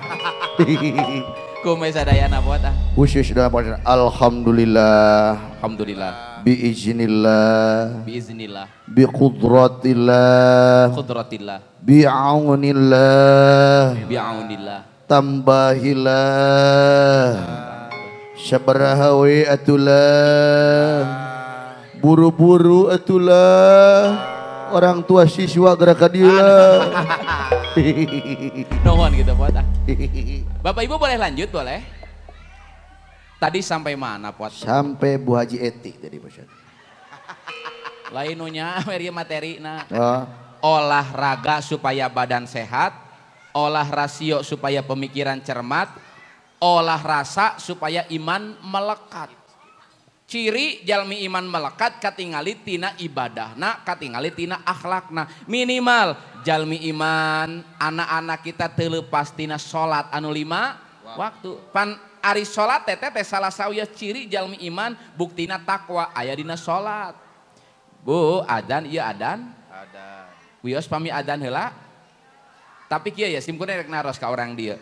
Kumaha sadayana buat ah. Khusus doa alhamdulillah. Alhamdulillah. Biiznillah. Biiznillah. Biqudratillah. Qudratillah. Bi'aunillah. Bi'aunillah. Tambahillah. Sabaraha we atulah. Buru-buru atulah. Orang tua siswa gerak dia. Nuhun gitu Pot. Bapak Ibu boleh lanjut boleh? Tadi sampai mana Pot? Sampai Bu Haji Eti tadi Pak. Lain nu nyawer ieu materina. Oh. Olahraga supaya badan sehat, olah rasio supaya pemikiran cermat, olah rasa supaya iman melekat. Ciri jalmi iman melekat katingali tina ibadahna, katingali tina akhlakna. Minimal jalmi iman anak-anak kita teu leupas tina salat anu 5 waktu. Pan ari salat teh teh salah sawios ciri jalmi iman buktina takwa aya dina salat. Bu, adan ieu adan? Adan. Wios pami adan heula. Tapi kieu ya sim kuring rek naros ka orang dieu.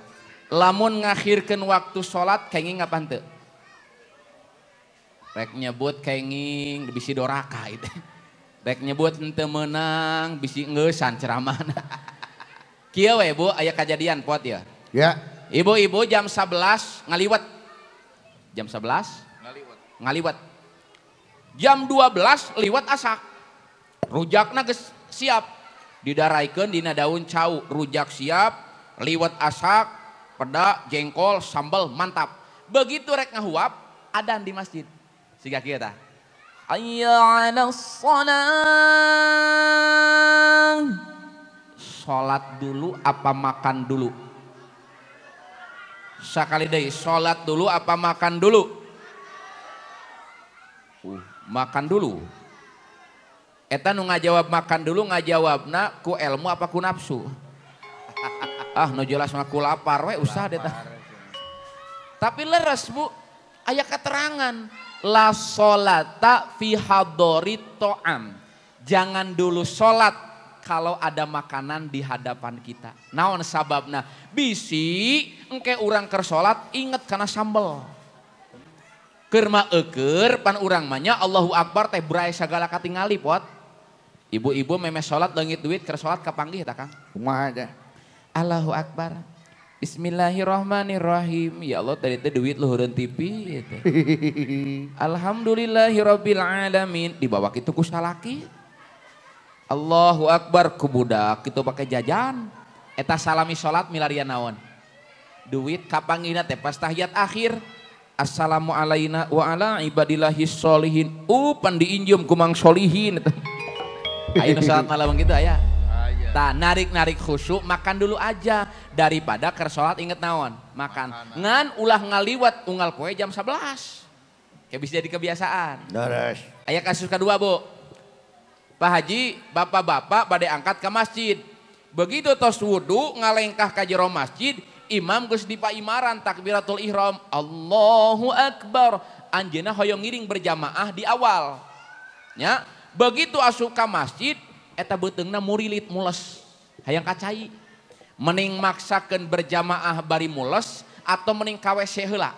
Lamun ngakhirkeun waktu salat kenging apa henteu? Rek nyebut kenging bisi doraka itu. Rek nyebut henteu meunang bisi ngeusan ceramahna. Kieu we Bu, aya kajadian pot ya. Ya. Ibu-ibu jam 11 ngaliwet. Jam 11 ngaliwet. Ngaliwet. Jam 12 liwet asak. Rujakna geus siap. Didaraikeun dina daun cau, rujak siap, liwet asak, peda, jengkol, sambal mantap. Begitu rek ngahuap, adan di masjid. Siga kieu tah. Hayya 'alas shalah. Salat dulu apa makan dulu? Sakali deui, salat dulu apa makan dulu? Makan dulu. Eta nu ngajawab makan dulu ngajawabna ku ilmu apa ku nafsu? Ah, nu jelas mah ku lapar we usah deh tah. Tapi leres Bu, aya keterangan la sholata fi hadori to'am. Jangan dulu sholat kalau ada makanan di hadapan kita. Naon sababna? Bisi engke urang keur salat inget kana sambel. Keur mah eueur pan urang mah nya Allahu Akbar teh bray sagala katingali pot. Ibu-ibu memeh salat leungit duit keur salat kapanggih tah Kang. Kumaha teh? Allahu Akbar. Bismillahirrahmanirrahim. Ya Allah tadi teh duit luhureun TV gitu. Alhamdulillahirabbil alamin. Dibawa kitu ku salaki. Allahu Akbar ku budak kitu pake jajan. Eta salami salat milarian naon? Duit kapanggihna teh pas tahiyat akhir. Assalamu alaina wa ala ibadillahis sholihin. Pan diinjem ku Mang Solihin. Ayo salat malam gitu aya. Tah narik-narik khusyuk makan dulu aja daripada keur salat inget naon makan. Ngan ulah ngaliwat unggal poe jam 11. Kayak bisa jadi kebiasaan. Deres. Aya kasus kedua Bu. Pak Haji, bapak-bapak bade angkat ke masjid. Begitu tos wudu ngalengkah ka jero masjid, imam geus dipaimaran takbiratul ihram, Allahu Akbar. Anjeunna hoyong ngiring berjamaah di awal. Ya, begitu asup ka masjid eta beuteungna murilit mules, hayang kacai. Mending maksakeun berjamaah bari mules atau mending ka WC heula?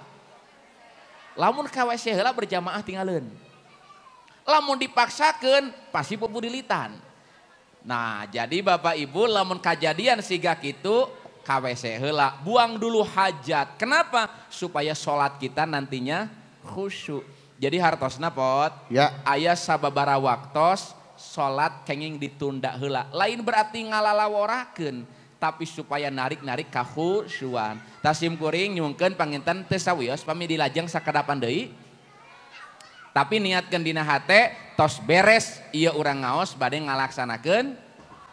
Lamun ka WC heula berjamaah tinggalin. Lamun dipaksakeun pasti pupurilitan. Nah, jadi Bapak Ibu lamun kajadian siga kitu ka WC heula, buang dulu hajat. Kenapa? Supaya sholat kita nantinya khusyuk. Jadi hartosna pot, ya. Aya sababara waktos sholat kenging ditunda heula. Lain berarti ngalalaworakeun, tapi supaya narik-narik kakhusyuan. Tasim kuring nyungkeun panginten teu sawios pami dilajeng sakedapan deui. Tapi niatkeun dina hate tos beres ieu urang ngaos bade ngalaksanakeun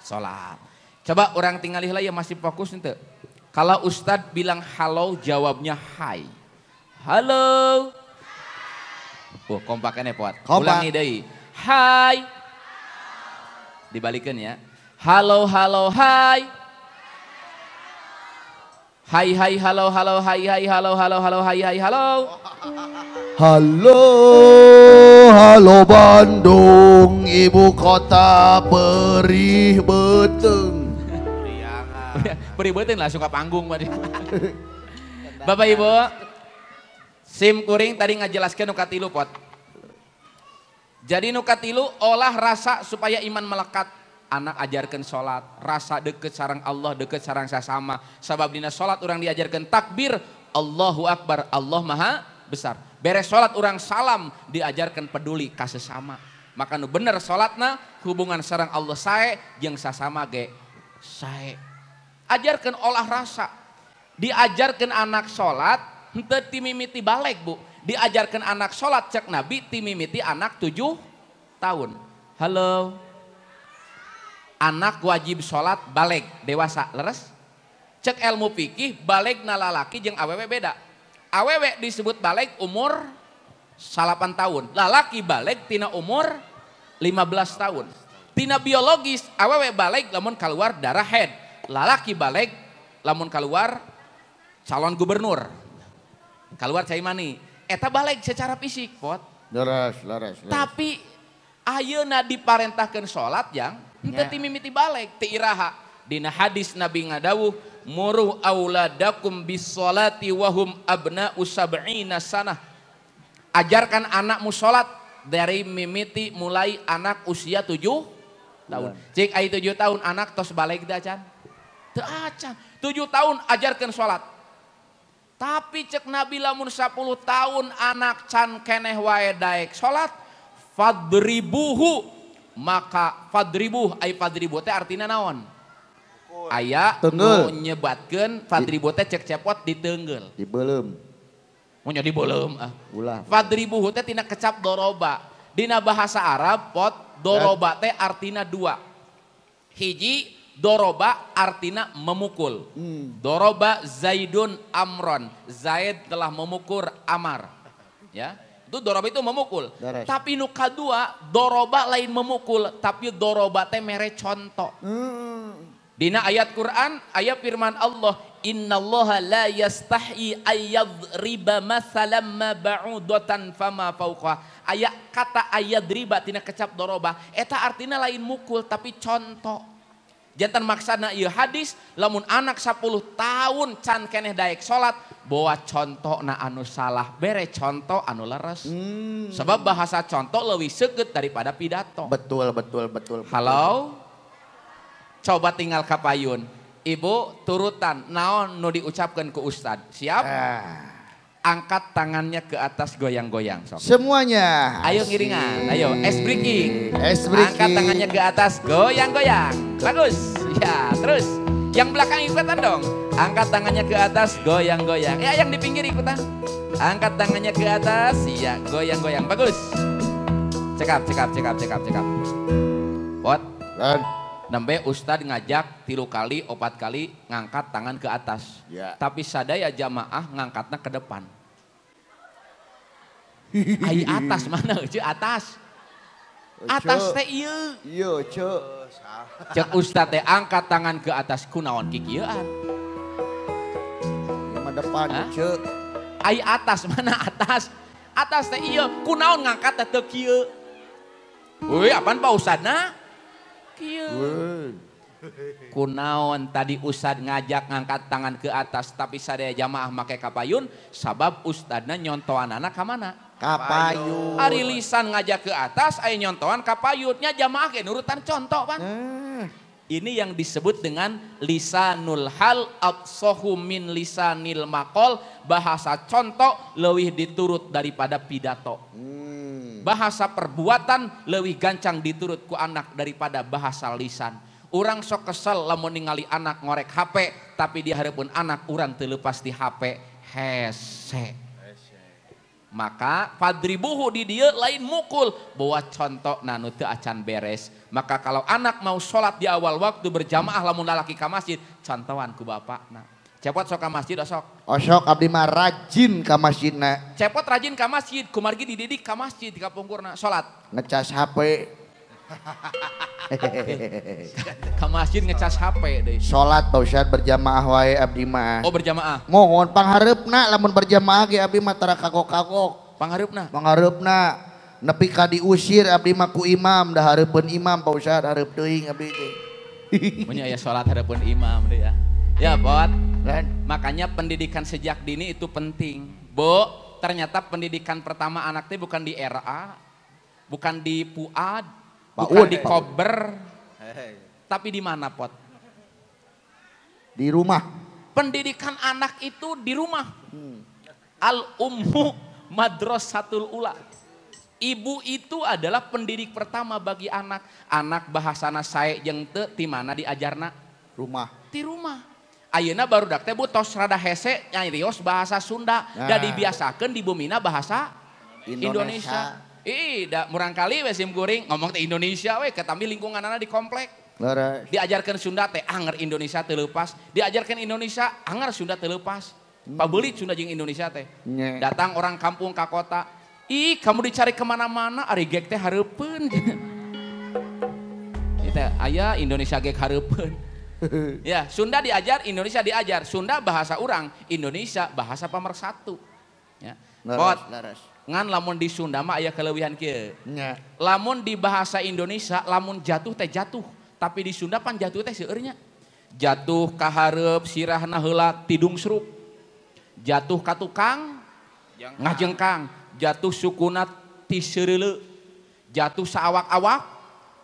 sholat. Coba urang tingali heula ya masih fokus henteu. Kalau ustad bilang halo jawabnya hai. Halo. Oh, kompakannya pot. Kompak. Ulangi deui. Hai. Dibalikin ya. Halo halo hai. Hai hai halo halo hai hai halo halo halo hai hai halo. Halo halo Bandung, ibu kota perih beuteung. Perih beuteung langsung ke panggung. Bapak Ibu, sim kuring tadi ngajelaskeun nu katilu pot. Jadi nu katilu olah rasa supaya iman melekat. Anak ajarkan sholat, rasa deket sarang Allah, deket sarang sasama. Sabab dina sholat orang diajarkan takbir, Allahu Akbar, Allah Maha Besar. Beres sholat orang salam, diajarkan peduli ka sesama. Maka nu bener sholatna, hubungan sarang Allah sae, jeung sasama ge sae. Ajarkan olah rasa. Diajarkan anak sholat, henteu timimiti balik Bu. Diajarkan anak sholat cek Nabi timimiti anak 7 tahun. Halo. Anak wajib sholat baleg dewasa leres. Cek ilmu fikih baleg na lalaki jeung awewe beda. Awewe disebut baleg umur 8 tahun. Lalaki baleg tina umur 15 tahun. Tina biologis awewe baleg lamun keluar darah head. Lalaki baleg lamun keluar calon gubernur. Keluar cai mani. Eta baleg secara fisik, pot. Leres, leres, leres. Tapi ayeuna diparentahkeun salat yang henteu ti mimiti baleg ti iraha. Dina hadis Nabi ngadawuh muru auladakum bis-sholati wa hum abna'u sab'ina sanah. Ajarkan anakmu salat dari mimiti mulai anak usia 7 tahun. Cik ai 7 tahun anak tos baleg da acan? Teu acan. 7 tahun ajarkan salat. Tapi cek Nabi lamun 10 tahun anak can keneh wae daek salat, fadribuhu maka fadribuh ai fadribu teh artina naon? Aya nu nyebatkeun fadribu teh cek cepot diteunggel. Dibeuleum. Mun nya dibeuleum ah. Ulah. Fadribuhu teh tina kecap doroba. Dina bahasa Arab pot doroba teh artina dua. Hiji doroba artina memukul. Doroba Zaidun Amron. Zaid telah memukul Amar. Ya. Itu doroba itu memukul. Daras. Tapi nu kadua doroba lain memukul, tapi doroba teh mere contoh. Dina ayat Quran, ayat firman Allah, innallaha la yastahyi ayyadriba masalam ma ba'udatan fama fauqa. Ayat kata ayadriba tina kecap doroba, eta artina lain mukul tapi contoh. Jantan maksana ieu hadis lamun anak 10 tahun can keneh daek salat bawa contoh na anu salah bere contoh anu leres. Sebab bahasa contoh leuwih seukeut daripada pidato. Betul betul betul. Halo? Coba tinggal kapayun. Ibu turutan naon nu diucapkeun ku ustad. Siap? Angkat tangannya ke atas goyang-goyang sok. Semuanya. Ayo ngiringan, ayo ice breaking. Ice breaking. Angkat tangannya ke atas goyang-goyang. Bagus. Ya, terus yang belakang ikutan dong. Angkat tangannya ke atas goyang-goyang. Ya, yang di pinggir ikutan. Angkat tangannya ke atas, iya, goyang-goyang. Bagus. Cekap, cekap, cekap, cekap, cekap. Pot. Dan nembe ustad ngajak 3 kali, 4 kali ngangkat tangan ke atas. Ya. Tapi sadaya jamaah ngangkatnya ke depan. Ai atas mana? Ceu atas. Atas teh ieu. Iya, ceu. Cek ustad teh angkat tangan ke atas kunaon kikieuan. Ieu mah depan, ceu. Ai atas mana atas? Atas teh ieu, kunaon ngangkat teh teu kieu. Wih, apaan Pak Ustadna? Kieu. Kunaon tadi ustad ngajak ngangkat tangan ke atas tapi sadaya jamaah make kapayun sabab ustadna nyontoan anak ka mana? Kapayun. Ari lisan ngajak ke atas aya nyontoan kapayunnya jamaah ge nurutan contoh pan. Ini yang disebut dengan lisanul hal absohu min lisanil maqal, bahasa contoh leuwih diturut daripada pidato. Bahasa perbuatan leuwih gancang diturut ku anak daripada bahasa lisan. Urang sok kesel lamun ningali anak ngorek HP, tapi di hareupeun anak urang teu leupas di HP hese. Maka fadribuhu di dieu lain mukul, bawa contoh nanu teu acan beres. Maka kalau anak mau sholat di awal waktu berjamaah lamun lalaki ka masjid, contohan ku bapakna. Cepot sok ka masjid osok. Osok abdi mah rajin ka masjidna. Cepot rajin ka masjid, kumargi dididik ka masjid ka pungkurna salat. Ngecas HP. Ka masjid ngecas HP deui. Salat Pak Ustad berjamaah wae abdi mah. Oh berjamaah. Mohon panghareupna lamun berjamaah ge abdi mah tara kagok-kagok. Panghareupna? Panghareupna. Nepi ka diusir abdi mah ku imam, da hareupeun imam Pak Ustad hareup teuing abdi teh. Mun aya salat hareupeun imam deui ya. Ya, Bot. Makanya pendidikan sejak dini itu penting. Bu, ternyata pendidikan pertama anak teh bukan di RA, bukan di PUAD, bukan di Kober, tapi di mana, Pot? Di rumah. Pendidikan anak itu di rumah. Al-ummu madrasatul ula. Ibu itu adalah pendidik pertama bagi anak. Anak bahasana sae jeung teu ti mana diajarna? Rumah. Di rumah. Ayeuna barudak teh bu tos rada hese nyarios bahasa Sunda. Nah. Da dibiasakeun di bumina bahasa Indonesia. Ih, da murang kali we sim kuring ngomong teh Indonesia we ketambi lingkunganana di komplek. Leres. Diajarkan Sunda teh anger Indonesia teu leupas, diajarkan Indonesia anger Sunda teu leupas. Pabelit Sunda jeung Indonesia teh. Datang orang kampung ka kota, ih kamu dicari kemana-mana, ari gek teh hareupeun. Itu aya Indonesia gek hareupeun. Ya, Sunda diajar, Indonesia diajar. Sunda bahasa urang, Indonesia bahasa pemersatu. Ya. Pot, ngan lamun di Sunda mah aya keleuwihan kieu. Lamun di bahasa Indonesia, lamun jatuh teh jatuh. Tapi di Sunda pan jatuh teh seueur nya. Jatuh ka hareup sirahna heula tidung serup. Jatuh ka tukang ngajengkang, jatuh sukuna ti seureuleu. Jatuh saawak-awak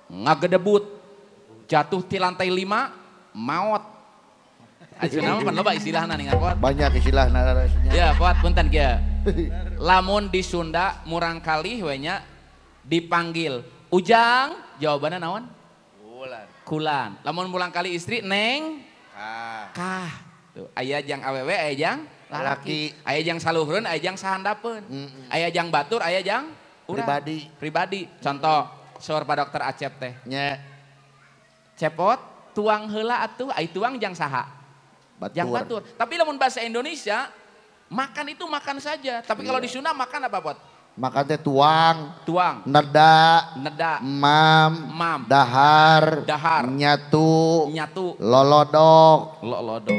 ngagedebut. Jatuh ti lantai 5 maot. Ayeuna mah pan loba istilahna nih pot. Banyak istilahna. Ya, pot punten kieu. Lamun di Sunda murang kali we nya dipanggil Ujang, jawabanna naon? Kulan. Kulan. Lamun murang kali istri neng kah. Tuh, aya jang awewe, aya jang lalaki. Aya jang saluhureun, aya jang sahandapeun. Aya jang batur, aya jang urang. Pribadi. Pribadi. Contoh, saur Pak Dokter Acep teh. Nya. Cepot tuang heula atuh, ai tuang jang saha? Batur. Jang batur. Tapi lamun bahasa Indonesia, makan itu makan saja. Tapi kalau di Sunda makan apa, Pot? Makan teh tuang, tuang, neda, neda, mam, mam, dahar, dahar, nyatu, nyatu, lolodok, lolodok,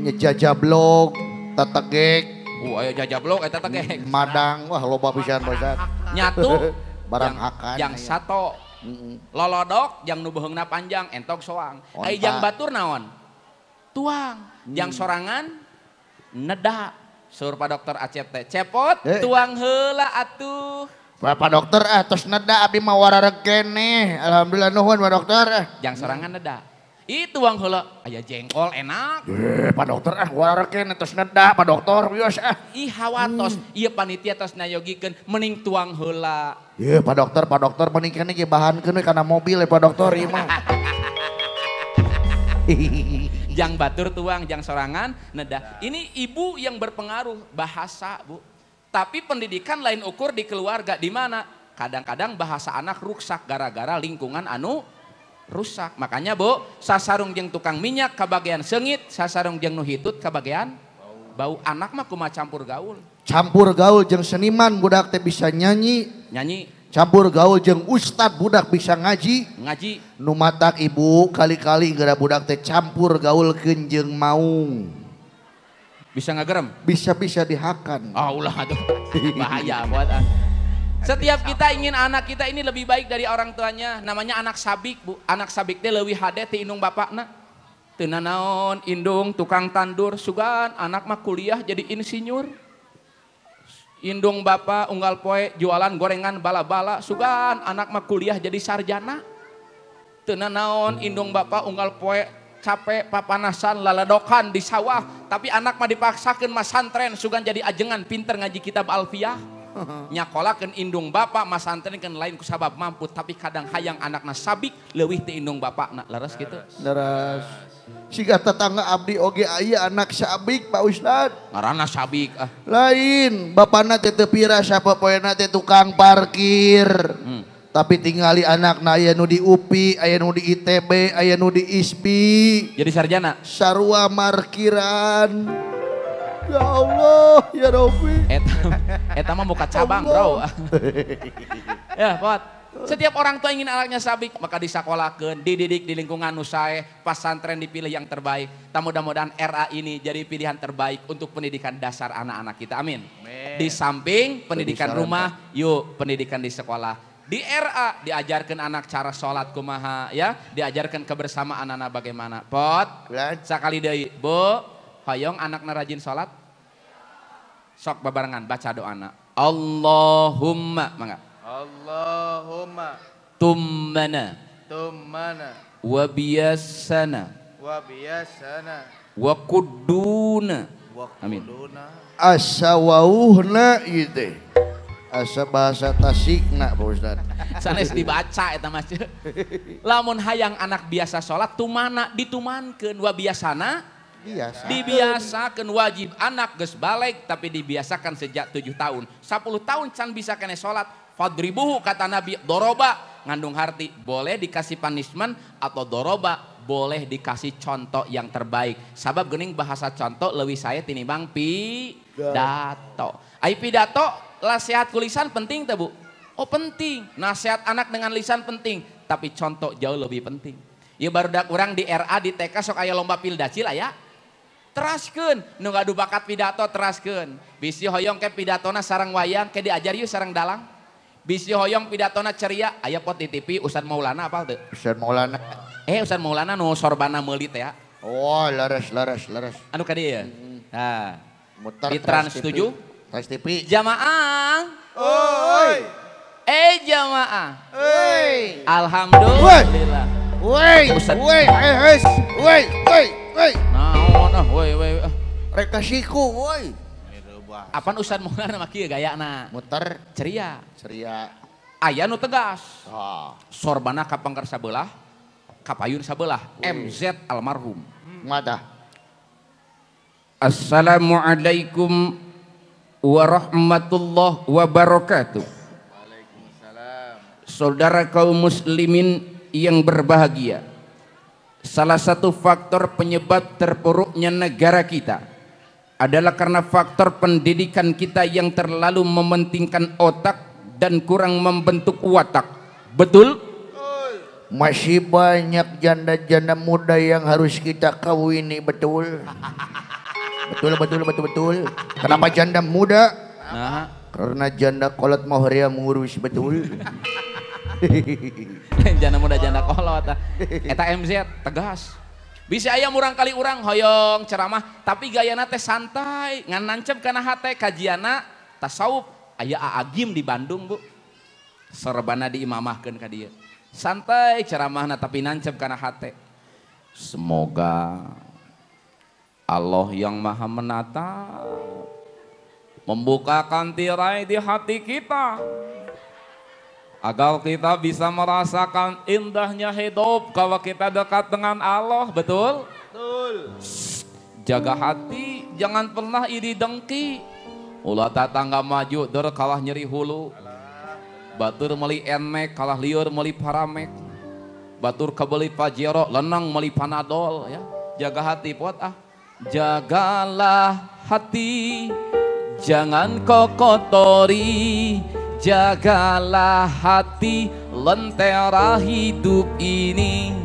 nyejajablog, tetegek. Ayo jajablog eta tetegek. Madang, wah loba pisan Pak. Nyatu, barang hakan. Jang sato. Lolodok jang nu beheungna panjang entok soang. Ai jang batur naon? Tuang. Jang sorangan neda. Sur Pak Dokter Acep teh cepot tuang heula atuh. Pak Dokter ah tos neda abdi mah warareg keneh. Alhamdulillah nuhun Pak Dokter. Jang sorangan neda. Ih tuang heula aya jengkol enak. Pak Dokter ah warareg keneh tos neda Pak Dokter wios ah. Ih hawatos ieu panitia tos nayogikeun mending tuang heula. Ye Pak Dokter mending keneh ge bahankeun we kana mobil ya Pak Dokter ieu mah. Jang batur tuang, jang sorangan neda. Ini ibu yang berpengaruh bahasa, Bu. Tapi pendidikan lain ukur di keluarga di mana? Kadang-kadang bahasa anak rusak gara-gara lingkungan anu rusak. Makanya, Bu, sasarung jeung tukang minyak kabagian seungit, sasarung jeung nu hitut kabagian bau. Anak mah kumaha campur gaul. Campur gaul jeung seniman budak teh bisa nyanyi. Nyanyi. Campur gaul jeung ustad budak bisa ngaji. Ngaji. Nu matak ibu kali-kali gara budak teh campur gaul jeung maung. Bisa ngagerem? Bisa-bisa dihakan. Oh ulah atuh. Bahaya buat ah. Setiap kita ingin anak kita ini lebih baik dari orang tuanya, namanya anak sabik, Bu. Anak sabik teh leuwih hade ti indung bapakna. Teu nanaon indung tukang tandur sugan anak mah kuliah jadi insinyur. Indung bapak unggal poe jualan gorengan bala-bala sugan anak mah kuliah jadi sarjana. Teu nanaon indung bapak unggal poe capek papanasan laladokan di sawah tapi anak mah dipaksakeun masantren sugan jadi ajengan pinter ngaji kitab alfiah. Nyakolakeun indung bapak masantrenkeun lain ku sabab mampu tapi kadang hayang anakna sabik leuwih ti indung bapakna. Leres kitu? Leres. Siga tetangga abdi oge aya anak sabik Pak Ustad. Ngaranna sabik ah. Lain, bapana teh teu pira sapopoena teh tukang parkir. Tapi tingali anakna aya nu di UPI, aya nu di ITB, aya nu di ISBI. Jadi sarjana. Sarua markiran. Ya Allah, ya Rabbi. Eta mah muka cabang, bro. Ya, Pot. Setiap orang tua ingin anaknya sabik, maka disakolahkeun, dididik di lingkungan nu sae, pasantren dipilih yang terbaik. Tah mudah-mudahan RA ini jadi pilihan terbaik untuk pendidikan dasar anak-anak kita. Amin. Amin. Di samping pendidikan rumah, yuk pendidikan di sekolah. Di RA diajarkan anak cara sholat kumaha, ya, diajarkan kebersamaan anak bagaimana. Pot, sakali deui, Bu, hoyong anakna rajin sholat. Sok babarengan baca doana. Allahumma, mangga. Allahumma tummana tummana wa biyasana wa biyasana wa kudduna. Amin. Asa wauhna ieu teh. Asa bahasa Tasikna Pak Ustad. Sanes dibaca eta mah. Lamun hayang anak biasa salat tumana ditumankeun wa biasana biasa. Dibiasakan wajib anak geus baleg tapi dibiasakan sejak 7 tahun. 10 tahun can bisa kene salat. Fadribuhu kata Nabi doroba ngandung harti, boleh dikasih punishment atau doroba, boleh dikasih contoh yang terbaik. Sabab geuning bahasa contoh leuwih sae tinimbang pidato. Ai pidato nasihat ku lisan penting teh Bu? Oh penting, nasihat anak dengan lisan penting, tapi contoh jauh lebih penting. Ieu barudak urang di RA di TK sok aya lomba pildacil aya. Teraskeun, nu gaduh bakat pidato teraskeun. Bisi hoyong ke pidatona sareng wayang ke diajar yuk sareng dalang. Bisi hoyong pidatona ceria, aya pot di TV Ustad Maulana apal teu? Ustad Maulana. Ustad Maulana nu sorbana meuli teh ya. Oh, leres leres leres. Anu ka dieu ya? Nah. Muter di Trans 7. Trans TV. Jamaah. Oi. Jamaah. Oi. Alhamdulillah. Woi, woi, woi, woi, woi. Naon ah, woi, woi. Rek kasiku, woi. Apan Ustad Maulana mah kieu gayana? Muter ceria. Ceria. Aya nu tegas. Oh. Sorbana kapangker sabelah, kapayun sabelah. MZ almarhum. Mata. Assalamualaikum warahmatullahi wabarakatuh. Waalaikumsalam. Saudara kaum muslimin yang berbahagia, salah satu faktor penyebab terpuruknya negara kita adalah karena faktor pendidikan kita yang terlalu mementingkan otak dan kurang membentuk watak. Betul? Masih banyak janda-janda muda yang harus kita kawini, betul? Betul, betul, betul, betul. Kenapa janda muda? Nah. Karena janda kolot mau horea mengurus, betul? Janda muda janda kolot. Eta MZ tegas. Bisa aya murang kali urang hoyong ceramah tapi gayana teh santai, ngan nancep kana hate kajiana tasawuf. Aya Agim di Bandung, Bu. Serbana diimamahkeun ka dieu. Santai ceramahna tapi nancep kana hate. Semoga Allah yang Maha Menata membukakan tirai di hati kita agar kita bisa merasakan indahnya hidup kalau kita dekat dengan Allah, betul? Betul. Jaga hati, jangan pernah iri dengki. Ulah tetangga maju, der kalah nyeri hulu. Batur meuli enmek, kalah liur meuli paramek. Batur kebeli pajero, lenang meuli panadol. Ya. Jaga hati, pot ah. Jagalah hati, jangan kau kotori. Jagalah hati, lentera hidup ini.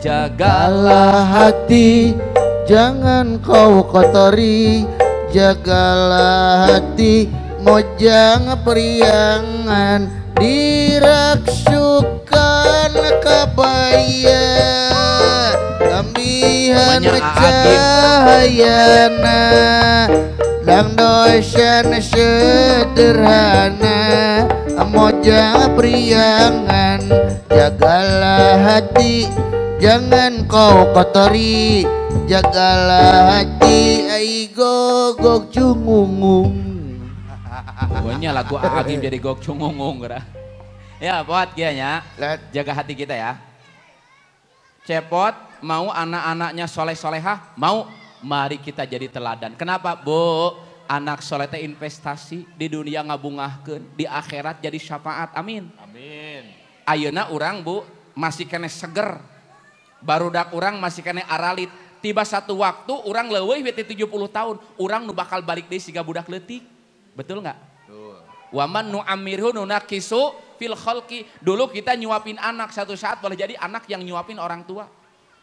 Jagalah hati, jangan kau kotori. Jagalah hati, mojang periangan. Diraksukan kabaya, tambihan cahayana. Dang dosen sederhana, mojang priangan. Jagalah hati, jangan kau kotori. Jagalah hati, ai gogok cungungung. Pokoknya lagu Agim jadi gok cungungung. Ya buat kianya, jaga hati kita ya. Cepot mau anak-anaknya soleh-solehah, mau. Mari kita jadi teladan. Kenapa, Bu? Anak soleh teh investasi di dunia ngabungahkeun, di akhirat jadi syafaat. Amin. Amin. Ayeuna urang, Bu, masih kene seger. Barudak urang masih kene aralit. Tiba satu waktu urang leuwih we 70 tahun, urang nu bakal balik deui siga budak leutik. Betul nggak? Betul. Waman nu'amirhu nunakisu fil khalqi. Dulu kita nyuapin anak, satu saat boleh jadi anak yang nyuapin orang tua.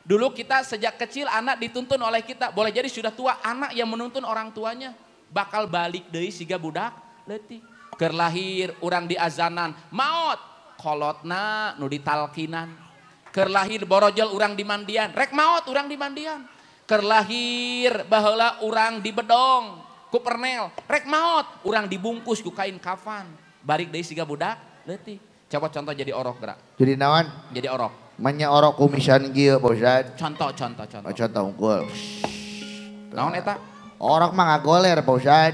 Dulu kita sejak kecil anak dituntun oleh kita, boleh jadi sudah tua anak yang menuntun orang tuanya. Bakal balik deui siga budak leutik. Keur lahir urang diazanan, maot kolotna nu ditalkinan. Keur lahir borojol urang dimandian, rek maot urang dimandian. Keur lahir baheula urang dibedong ku pernel, rek maot urang dibungkus ku kain kafan. Balik deui siga budak leutik. Coba contoh jadi orok gerak. Jadi naon? Jadi orok. Manya orok kumisan kieu Pak Ustad. Contoh, contoh, contoh. Oh, contoh unggul. Naon eta? Orok mah ngagoler Pak Ustad.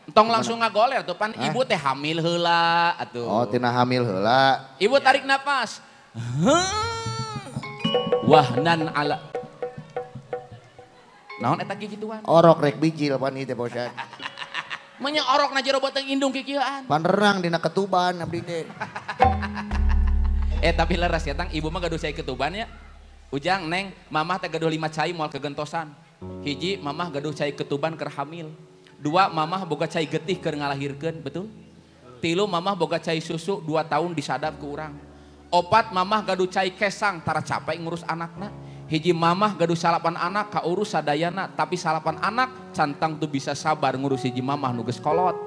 Entong langsung ngagoler tuh pan ibu teh hamil heula atuh. Oh, tina hamil heula. Ibu tarik napas. Wahnan ala. Naon eta kikituan? Orok rek bijil pan ieu teh Pak Ustad. Manya orok na jero beuteung indung kikieuan. Pan renang dina ketuban abdi teh. Tapi leres ya tang, ibu mah gaduh cai ketuban ya. Ujang, Neng, mamah teh gaduh 5 cai moal kegentosan. Hiji, mamah gaduh cai ketuban keur hamil. 2, mamah boga cai getih keur ngalahirkeun, betul? 3, mamah boga cai susu 2 tahun disadap ke urang. 4, mamah gaduh cai kesang tara capek ngurus anakna. Hiji, mamah gaduh 8 anak kaurus sadayana, tapi 8 anak cantang tuh bisa sabar ngurus hiji mamah nu geus kolot.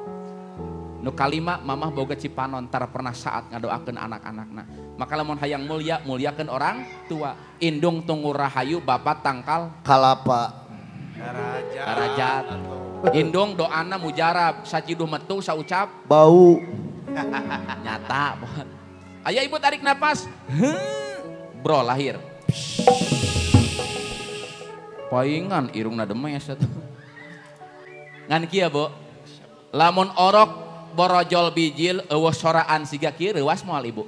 Nu kalima, mamah boga cipanon tara pernah saat ngadoakeun anak-anakna. Maka lamun hayang mulia, muliakeun orang tua. Indung tunggu rahayu, bapak tangkal kalapa. Darajat. Indung doana mujarab, saciduh metu saucap bau. Nyata. Aya ibu tarik napas. Bro lahir. Paingan irungna demes atuh. Ngan kieu, Bu. Lamun orok borojol bijil eueuh soraan siga kieu reuwas moal ibu.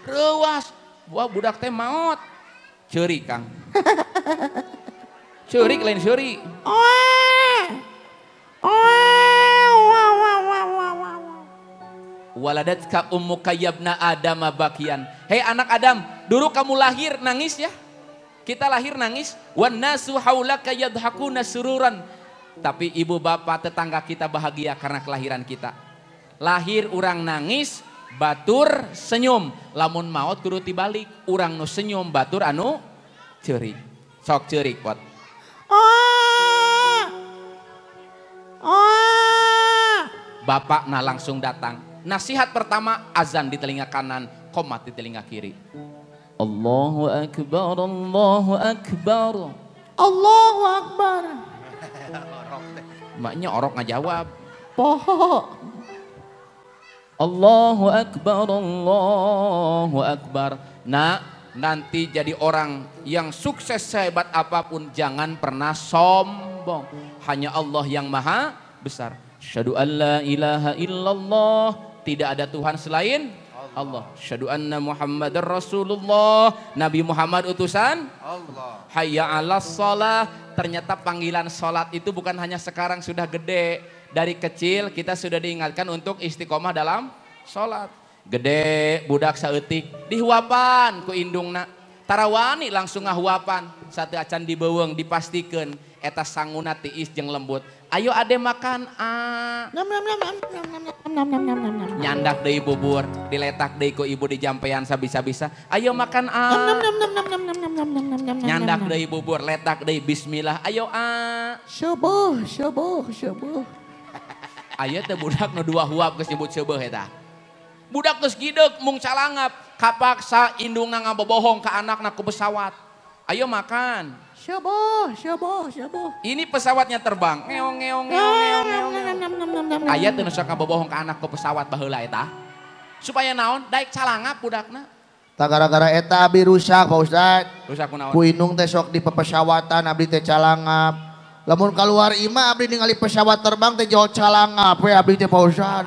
Reuwas. Wah budak teh maot. Ceurik, Kang. Ceurik lain seuri. Waladatka ummuka yabna Adama bakian. Hei anak Adam, dulu kamu lahir nangis ya. Kita lahir nangis, wan nasu haulaka yadhakuna sururan. Tapi ibu bapak tetangga kita bahagia karena kelahiran kita. Lahir urang nangis, batur senyum. Lamun maot kudu tibalik, urang nu senyum batur anu ceurik. Sok ceurik pot. Bapak nah langsung datang. Nasihat pertama, azan di telinga kanan, qomat di telinga kiri. Allahu Akbar, Allahu Akbar. Allahu Akbar. Maknya orok ngajawab. Poho. Allahu Akbar, Allahu Akbar. Nah, nanti jadi orang yang sukses sehebat apapun, jangan pernah sombong. Hanya Allah yang maha besar. Asyhadu an la ilaha illallah. Tidak ada Tuhan selain Allah. Asyhadu anna Muhammadar Rasulullah. Nabi Muhammad utusan Allah. Hayya 'alas shalah. Ternyata panggilan salat itu bukan hanya sekarang sudah gede. Dari kecil kita sudah diingatkan untuk istiqomah dalam salat. Gede budak saeutik dihuapan ku indungna. Tarawani langsung ngahuapan. Satu acan dibeuweung dipastikeun eta sanguna tiis jeung lembut. Ayo ade makan a. Nyandak deui bubur, diletak deui ku ibu di jampean sabisa-bisa. Ayo makan a. Nyandak deui bubur, letak deui bismillah. Ayo a. Seubuh, seubuh, seubuh. Aya teh budak nu 2 huap geus nyebut seubuh eta. Budak geus gideuk mung calangap, kapaksa indungna ngabobohong ka anakna ku pesawat. Ayo makan. Seubuh, seubuh, seubuh. Ini pesawatnya terbang. Ngeong, ngeong, ngeong, ngeong, ngeong. Aya teu nu sok ngabobohong ka anak ku pesawat baheula eta. Supaya naon? Daek calangap budakna. Tah gara-gara eta abi rusak Pak Ustad. Rusak kunaon? Ku indung teh sok di pepesawatan abdi teh calangap. Lamun keluar imah abdi ningali pesawat terbang teh jauh calangap we abdi teh Pak Ustad.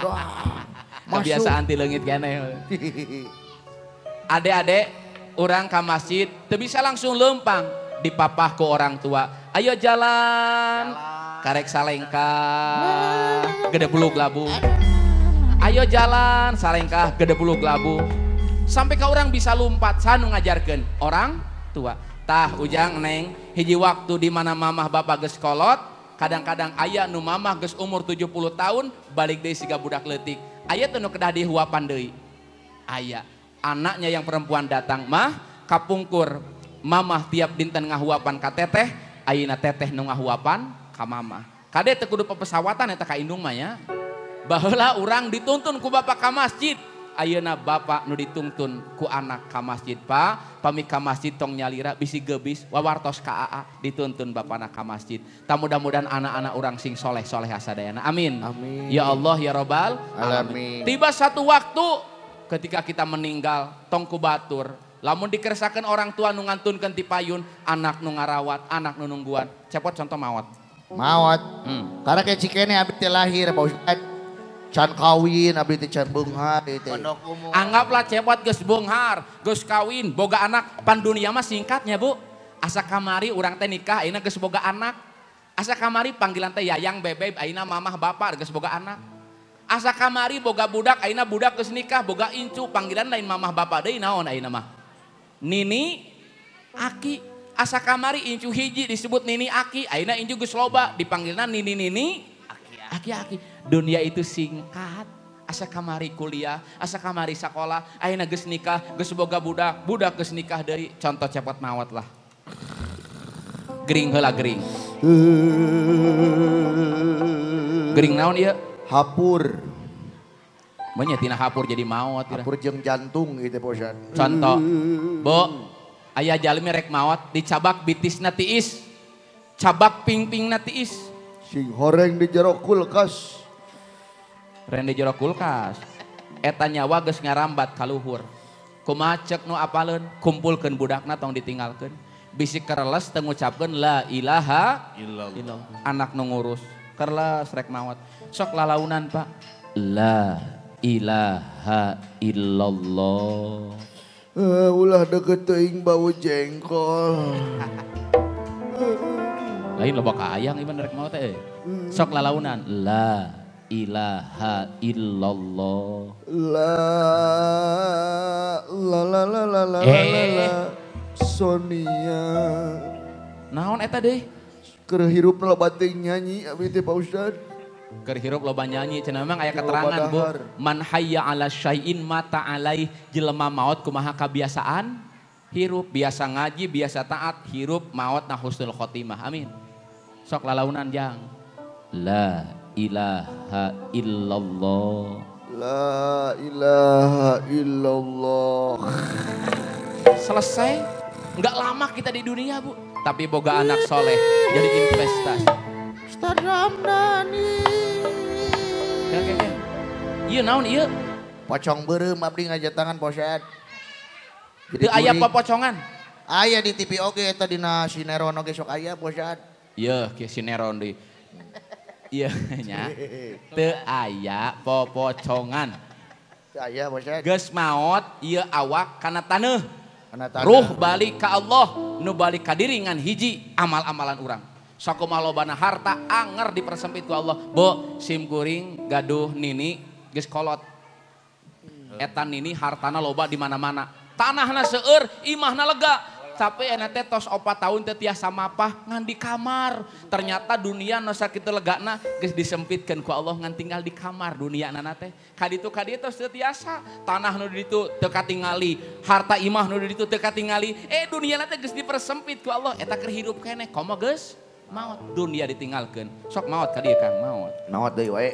Kebiasaan ti leungit keneh. Ade-ade urang ka masjid teu bisa langsung leumpang, dipapah ku orang tua. Ayo jalan. Karek salengkah gede buluk labu. Ayo jalan salengkah gede buluk labu. Sampai ka orang bisa lompat, sanu ngajarkeun orang tua. Tah Ujang Neng, hiji waktu di mana mamah bapak geus kolot, kadang-kadang aya nu mamah geus umur 70 tahun balik deui siga budak leutik. Aya teu nu kedah dihuapan deui. Aya anaknya yang perempuan datang, mah kapungkur mamah tiap dinten ngahuapan ka teteh, ayeuna teteh nu ngahuapan ka mamah. Kade teu kudu pepesawatan eta ka indung mah nya. Baheula urang dituntun ku bapak ka masjid, ayeuna bapak nu dituntun ku anak ka masjid. Pak, pami ka masjid tong nyalira bisi geubis wawartos ka aa dituntun bapana ka masjid. Tah mudah-mudahan anak-anak urang sing soleh-soleh sadayana. Amin. Amin. Ya Allah ya Robbal alamin. Tiba satu waktu ketika kita meninggal tong ku batur, lamun dikeresakeun orang tua nu ngantunkeun ti payun, anak nu ngarawat, anak nu nungguan. Cepot contoh maot. Maot. Karena kayak cikene abdi teh lahir Pak Ustad. Can kawin abdi teh can beunghar teh. Anggaplah cepot geus beunghar, geus kawin, boga anak, pan dunia mah singkatnya, Bu. Asa kamari urang teh nikah ayeuna geus boga anak. Asa kamari panggilan teh yayang bebeb ayeuna mamah bapak geus boga anak. Asa kamari boga budak, ayeuna budak geus nikah, boga incu, panggilan lain mamah bapak deui naon ayeuna mah. Nini aki. Asa kamari incu hiji disebut nini aki, ayeuna incu geus loba dipanggilna nini nini aki aki. Dunia itu singkat. Asa kamari kuliah, asa kamari sekolah, ayeuna geus nikah, geus boga budak, budak geus nikah deui. Contoh cepot maot lah. Gering heula gering. Gering naon ieu? Hapur. Banyak tina hapur jadi maot. Hapur jeung jantung gitu Pak Ustad. Contoh, Bo, aya jalmi rek maot dicabak bitisna tiis. Cabak pingpingna tiis. Sing horeng di jero kulkas. Reng di jero kulkas. Eta nyawa geus ngarambat ka luhur. Kumaha ceuk nu apaleun? Kumpulkeun budakna tong ditinggalkeun. Bisi kereles teu ngucapkeun la ilaha illallah. Anak nu ngurus kereles rek maot. Sok lalaunan Pak. La ilaha illallah. Ulah deket teuing bau jengkol. Lain loba kaayang ieu rek maot teh. Sok lalaunan la ilaha illallah. La la la la la la la. Sonia. Naon eta deui? Keur hirup loba teuing nyanyi abdi teh Pak Ustad. Keur hirup loba nyanyi cenah memang aya keterangan Bu. Man hayya ala syai'in mata alaih, jelema maot kumaha kabiasaan? Hirup biasa ngaji, biasa taat, hirup maot na husnul khotimah. Amin. Sok lalaunan jang. La ilaha illallah. La ilaha illallah. Selesai. Enggak lama kita di dunia Bu. Tapi boga anak soleh jadi investasi. Ustaz Ramdhani. Iya naon iya. Pocong beureum abdi ngajatangan Pak Ustad. Teu aya popocongan. Aya di TV oge eta dina sineron oge sok aya Pak Ustad. Iya ke sineron deui. Iya nya. Teu aya popocongan. Teu aya Pak Ustad. Geus maot ieu awak kana taneuh. Ruh balik ka Allah, nu balik ka diri ngan hiji amal-amalan urang. Sakumaha lobana harta anger dipersempit ku Allah. Bo sim kuring gaduh nini geus kolot. Eta nini hartana loba di mana-mana. Tanahna seueur, imahna lega. Tapi enak teh tos 4 tahun teh tiasa mapah ngan di kamar. Ternyata dunia nu sakitu legana geus disempitkeun ku Allah ngan tinggal di kamar dunia nana teh. Kaditu kadieu tos teu tiasa. Tanah nu di ditu teu katingali, harta imah nu di ditu teu katingali. Dunia teh geus dipersempit ku Allah. Eta keur hirup keneh komo geus maot dunia ditinggalkeun. Sok maot ka dieu Kang, maot. Maot deui wae.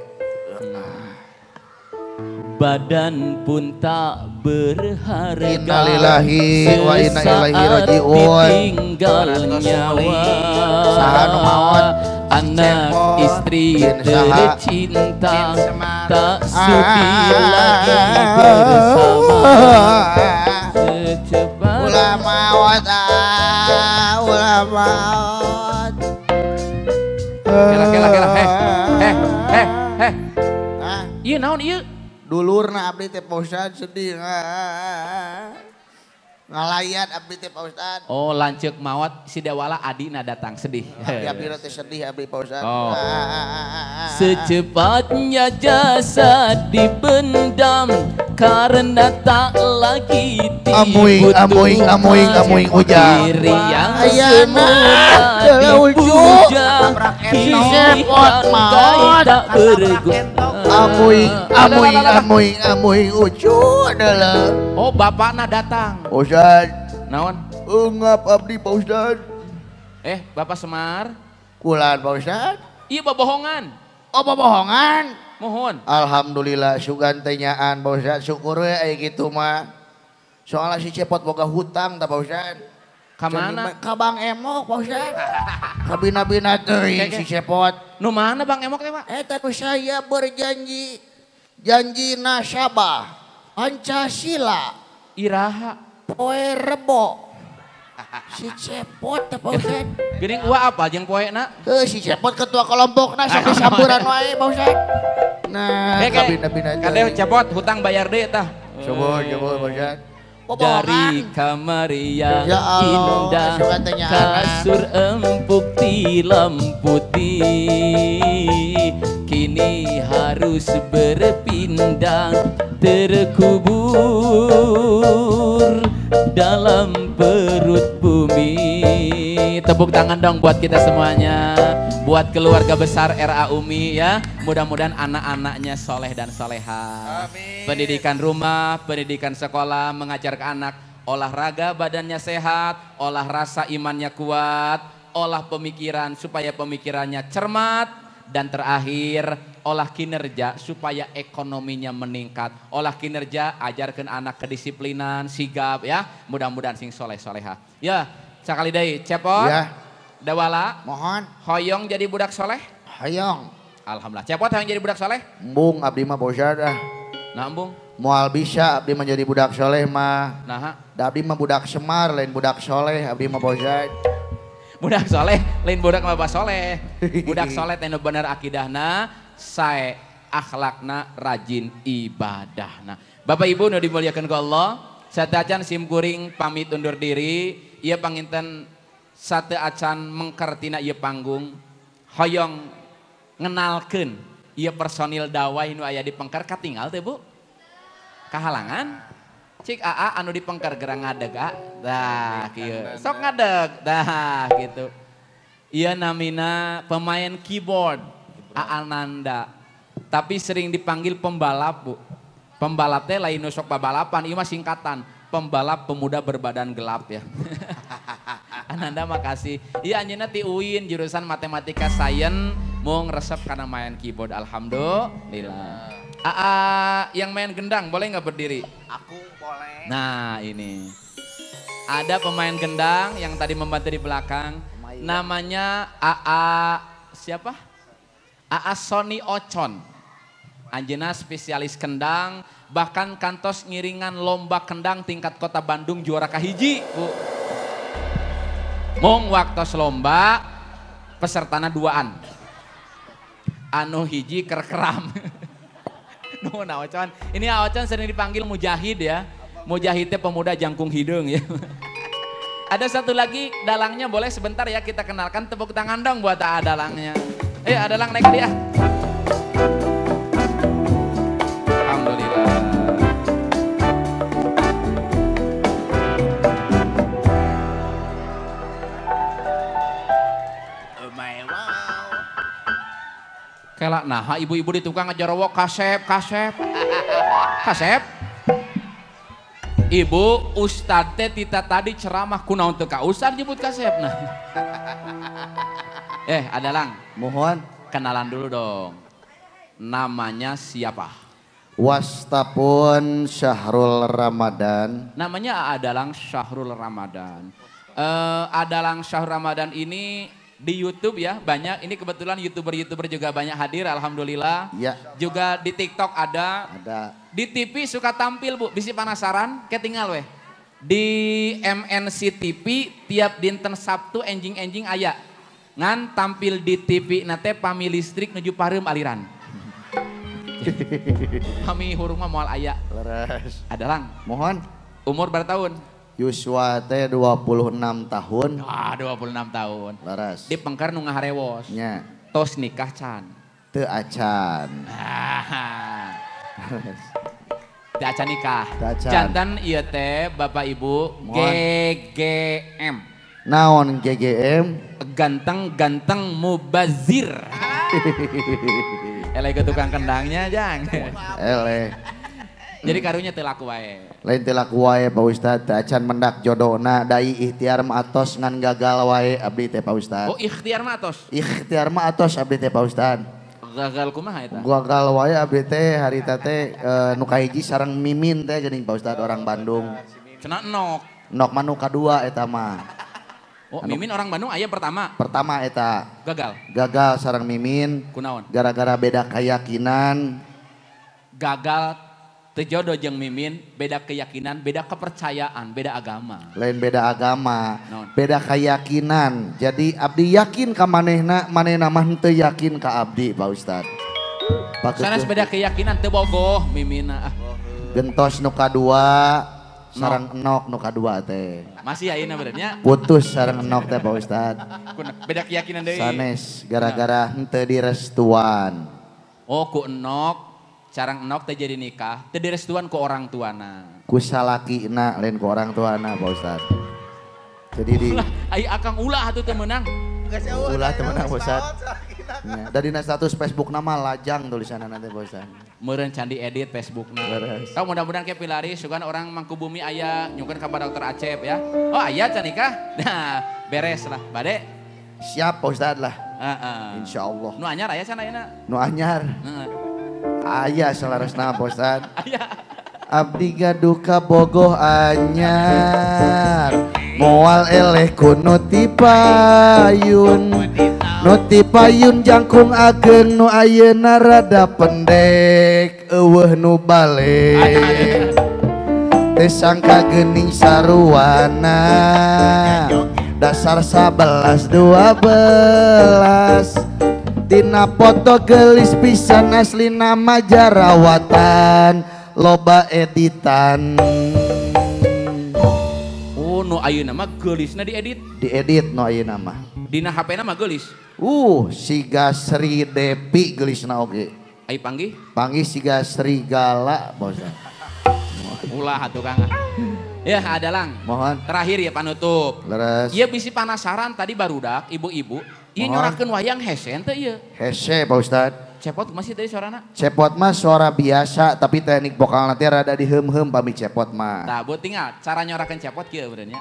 Badan pun tak berharga. Innalillahi wa inna ilaihi rajiun. Tinggal nyawa. Saha nu maot? Anak istri tercinta tak sudi lagi bersama. Secepat ulah maot, ulah maot. Kela kela kela heh heh heh heh. Ieu naon ieu? Dulurna abdi teh Pak Ustad sedih. Ngalayat abdi teh Pak Ustad. Oh lanceuk maot si Dewala adina datang sedih. Abdi teh sedih abdi Pak Ustad. Oh. Secepatnya jasad dipendam karena tak lagi Amuing amuing amuing amuing ujang. Diri yang semula dipuja kini bangkai tak berguna. Amuing amuing amuing amuing ucu adalah. Oh bapakna datang. Ustad. Naon? Ungap abdi Pak Ustad. Bapak Semar. Kulan Pak Ustad. Iya bobohongan. Oh bobohongan. Mohon. Alhamdulillah sugan teh nyaan Pak Ustad. Syukur we aya kitu mah. Soalnya si Cepot boga hutang tah Pak Ustad. Ka mana? Ka Bang Emok Pak Ustad. Ka bina-bina teuing si Cepot. Nu mana Bang Emok teh Pak? Eta nu saya berjanji. Janji nasabah Pancasila. Iraha. Poe Rebo. Si Cepot teh Pak Ustad. Geuning uwa apa jeung poena? Heuh si Cepot ketua kelompokna sok disamburan wae Pak Ustad. Nah, ka bina-bina teuing. Kade Cepot hutang bayar deui tah. Coba coba Pak Ustad. Dari kamar yang ya indah, kasur empuk tilam putih, kini harus berpisah. Tepuk tangan dong buat kita semuanya. Buat keluarga besar RA Umi ya. Mudah-mudahan anak-anaknya soleh dan soleha. Amin. Pendidikan rumah, pendidikan sekolah, mengajar ke anak. Olahraga badannya sehat, olah rasa imannya kuat, olah pemikiran supaya pemikirannya cermat. Dan terakhir, olah kinerja supaya ekonominya meningkat. Olah kinerja, ajarkan anak kedisiplinan, sigap ya. Mudah-mudahan sing soleh-soleha. Ya, sakali deui, Cepot. Ya. Dawala. Mohon. Hoyong jadi budak soleh? Hoyong. Alhamdulillah. Cepot hoyong jadi budak soleh? Embung abdi mah bosad ah. Nah, embung. Moal bisa abdi mah jadi budak soleh mah. Nah. Da abdi mah budak Semar lain budak soleh abdi mah bosad. Budak soleh, lain budak bapak soleh. Budak soleh teh nu bener akidahna, sae akhlakna, rajin ibadahna. Bapak Ibu nu dimuliakan ku Allah, sateuacan sim kuring pamit undur diri, ieu panginten sateuacan mengker tina ieu panggung, hoyong ngenalkeun ieu personil dawai nu aya di pengker katinggal teh Bu. Kahalangan? Cik AA anu di pengker gerang ngadeg a. Dah kieu. Sok ngadeg. Dah gitu. Ieu namina pemain keyboard Aananda. Tapi sering dipanggil pembalap, Bu. Pembalap teh lain nu sok babalapan, ieu mah singkatan. Pembalap pemuda berbadan gelap ya. Ananda makasih. Iya anjeunna ti UIN jurusan matematika sains mung resep karena main keyboard alhamdulillah. AA yang main gendang boleh nggak berdiri? Aku boleh. Nah ini. Ada pemain gendang yang tadi membantu di belakang. Namanya AA siapa? AA Sony Ocon. Anjeunna spesialis kendang, bahkan kantos ngiringan lomba kendang tingkat kota Bandung juara kahiji, Bu. Mung waktos lomba pesertana duaan. Anu hiji kerkeram. Nuhun Ocon. Ini Ocon sering dipanggil Mujahid ya. Mujahidnya pemuda jangkung hidung ya. Ada satu lagi dalangnya boleh sebentar ya kita kenalkan, tepuk tangan dong buat AA dalangnya. Adalang naik dia. Alhamdulillah. Kelak nah ibu-ibu di tukang ngajarowok kasep, kasep. Kasep. Ibu ustad teh tita tadi ceramah kunaon teu ka ustad nyebut kasep nah. Adalang. Mohon kenalan dulu dong. Namanya siapa? Wastapun Syahrul Ramadan. Namanya Adalang Syahrul Ramadan. Adalang Syahrul Ramadan ini di YouTube ya banyak, ini kebetulan YouTuber-YouTuber juga banyak hadir, alhamdulillah. Ya. Juga di TikTok ada. Ada. Di TV suka tampil Bu, bisi penasaran, ketinggal weh. Di MNC TV tiap dinten Sabtu enjing-enjing aya. Ngan tampil di TV nate pami listrik nuju pareum aliran. Pami hurung mah moal aya. Leres. Adalang. Mohon. Umur berapa tahun? Yuswa teh 26 tahun. Ah, 26 tahun. Leres. Di pengker nu ngaharewos. Nya. Tos nikah can. Teu acan. Ah. Teu acan nikah. Teu acan. Jantan ieu teh Bapak Ibu. Mohon. GGM. Naon GGM? Ganteng-ganteng mubazir. Eleh ke tukang kendangnya, Jang. Eleh. Jadi karunya teu laku wae. Lain teu laku wae Pak Ustad, teu acan mendak jodona dai ikhtiar mah atos ngan gagal wae abdi teh Pak Ustad. Oh ikhtiar mah atos? Ikhtiar mah atos abdi teh Pak Ustad. Gagal kumaha eta? Gagal wae abdi teh harita teh nu kahiji sareng Mimin teh geuning Pak Ustad orang Bandung. Cenah nok. Nok mah nu kadua eta mah. Oh, Mimin orang Bandung aya pertama? Pertama eta. Gagal? Gagal sareng Mimin. Kunaon? Gara-gara beda keyakinan. Gagal teu jodoh jeung Mimin, beda keyakinan, beda kepercayaan, beda agama. Lain beda agama, non. Beda keyakinan. Jadi abdi yakin ka manehna, manehna mah henteu yakin ka abdi Pak Ustad. Sanes beda keyakinan teu bogoh Mimina. Gentos nu kadua sareng enok nu kadua teh. Masih ayeuna benernya? Putus sareng enok teh Pak Ustad. Beda keyakinan deui. Sanes gara-gara henteu direstuan. Oh ku enok. Carang enok teh jadi nikah, teh direstuan ku orang tuana. Ku salakina lain ku orang tuana Pak Ustad. Jadi di ai akang ulah atuh teu meunang. Ulah teu meunang Pak Ustad. Ya, dari status Facebook nama lajang tulisanna nanti Pak Ustad. Meureun can diedit Facebookna. Kau mudah-mudahan ke pilari sugan orang Mangkubumi aya nyungkeun ka Pak Dr. Acep ya. Oh aya can nikah. Nah, beres lah. Bade. Siap Pak Ustad lah. Heeh. Insyaallah. Nu anyar aya can ayeuna? Nu anyar. Heeh. Aya salarasna Pak Ustad. Aya. Abdi gaduh kabogoh anyar. Moal eleh ku nu ti payun. Nu ti payun jangkung ageng nu ayeuna rada pendek eueuh nu balik. Teu sangka geuning saruana. Dasar 11 12. Dina foto geulis pisan asli nama jarawatan loba editan. Oh, nu ayeuna mah geulisna diedit. Diedit nu ayeuna mah. Dina HP-na mah geulis. Siga Sri Depi geulisna oge. Ai panggih? Panggih siga Serigala, Pak Ustad. Ulah atuh Kang. Ya, adalang. Mohon. Terakhir ya panutup. Leres. Ieu bisi panasaran tadi barudak ibu-ibu, ieu nyorakeun wayang hese teh ieu. Hese Pak Ustad. Cepot masih tadi suarana? Cepot mah suara biasa tapi teknik vokal nanti rada diheum-heum pami cepot mah. Tah, buat tinggal cara nyorakeun cepot kieu benernya.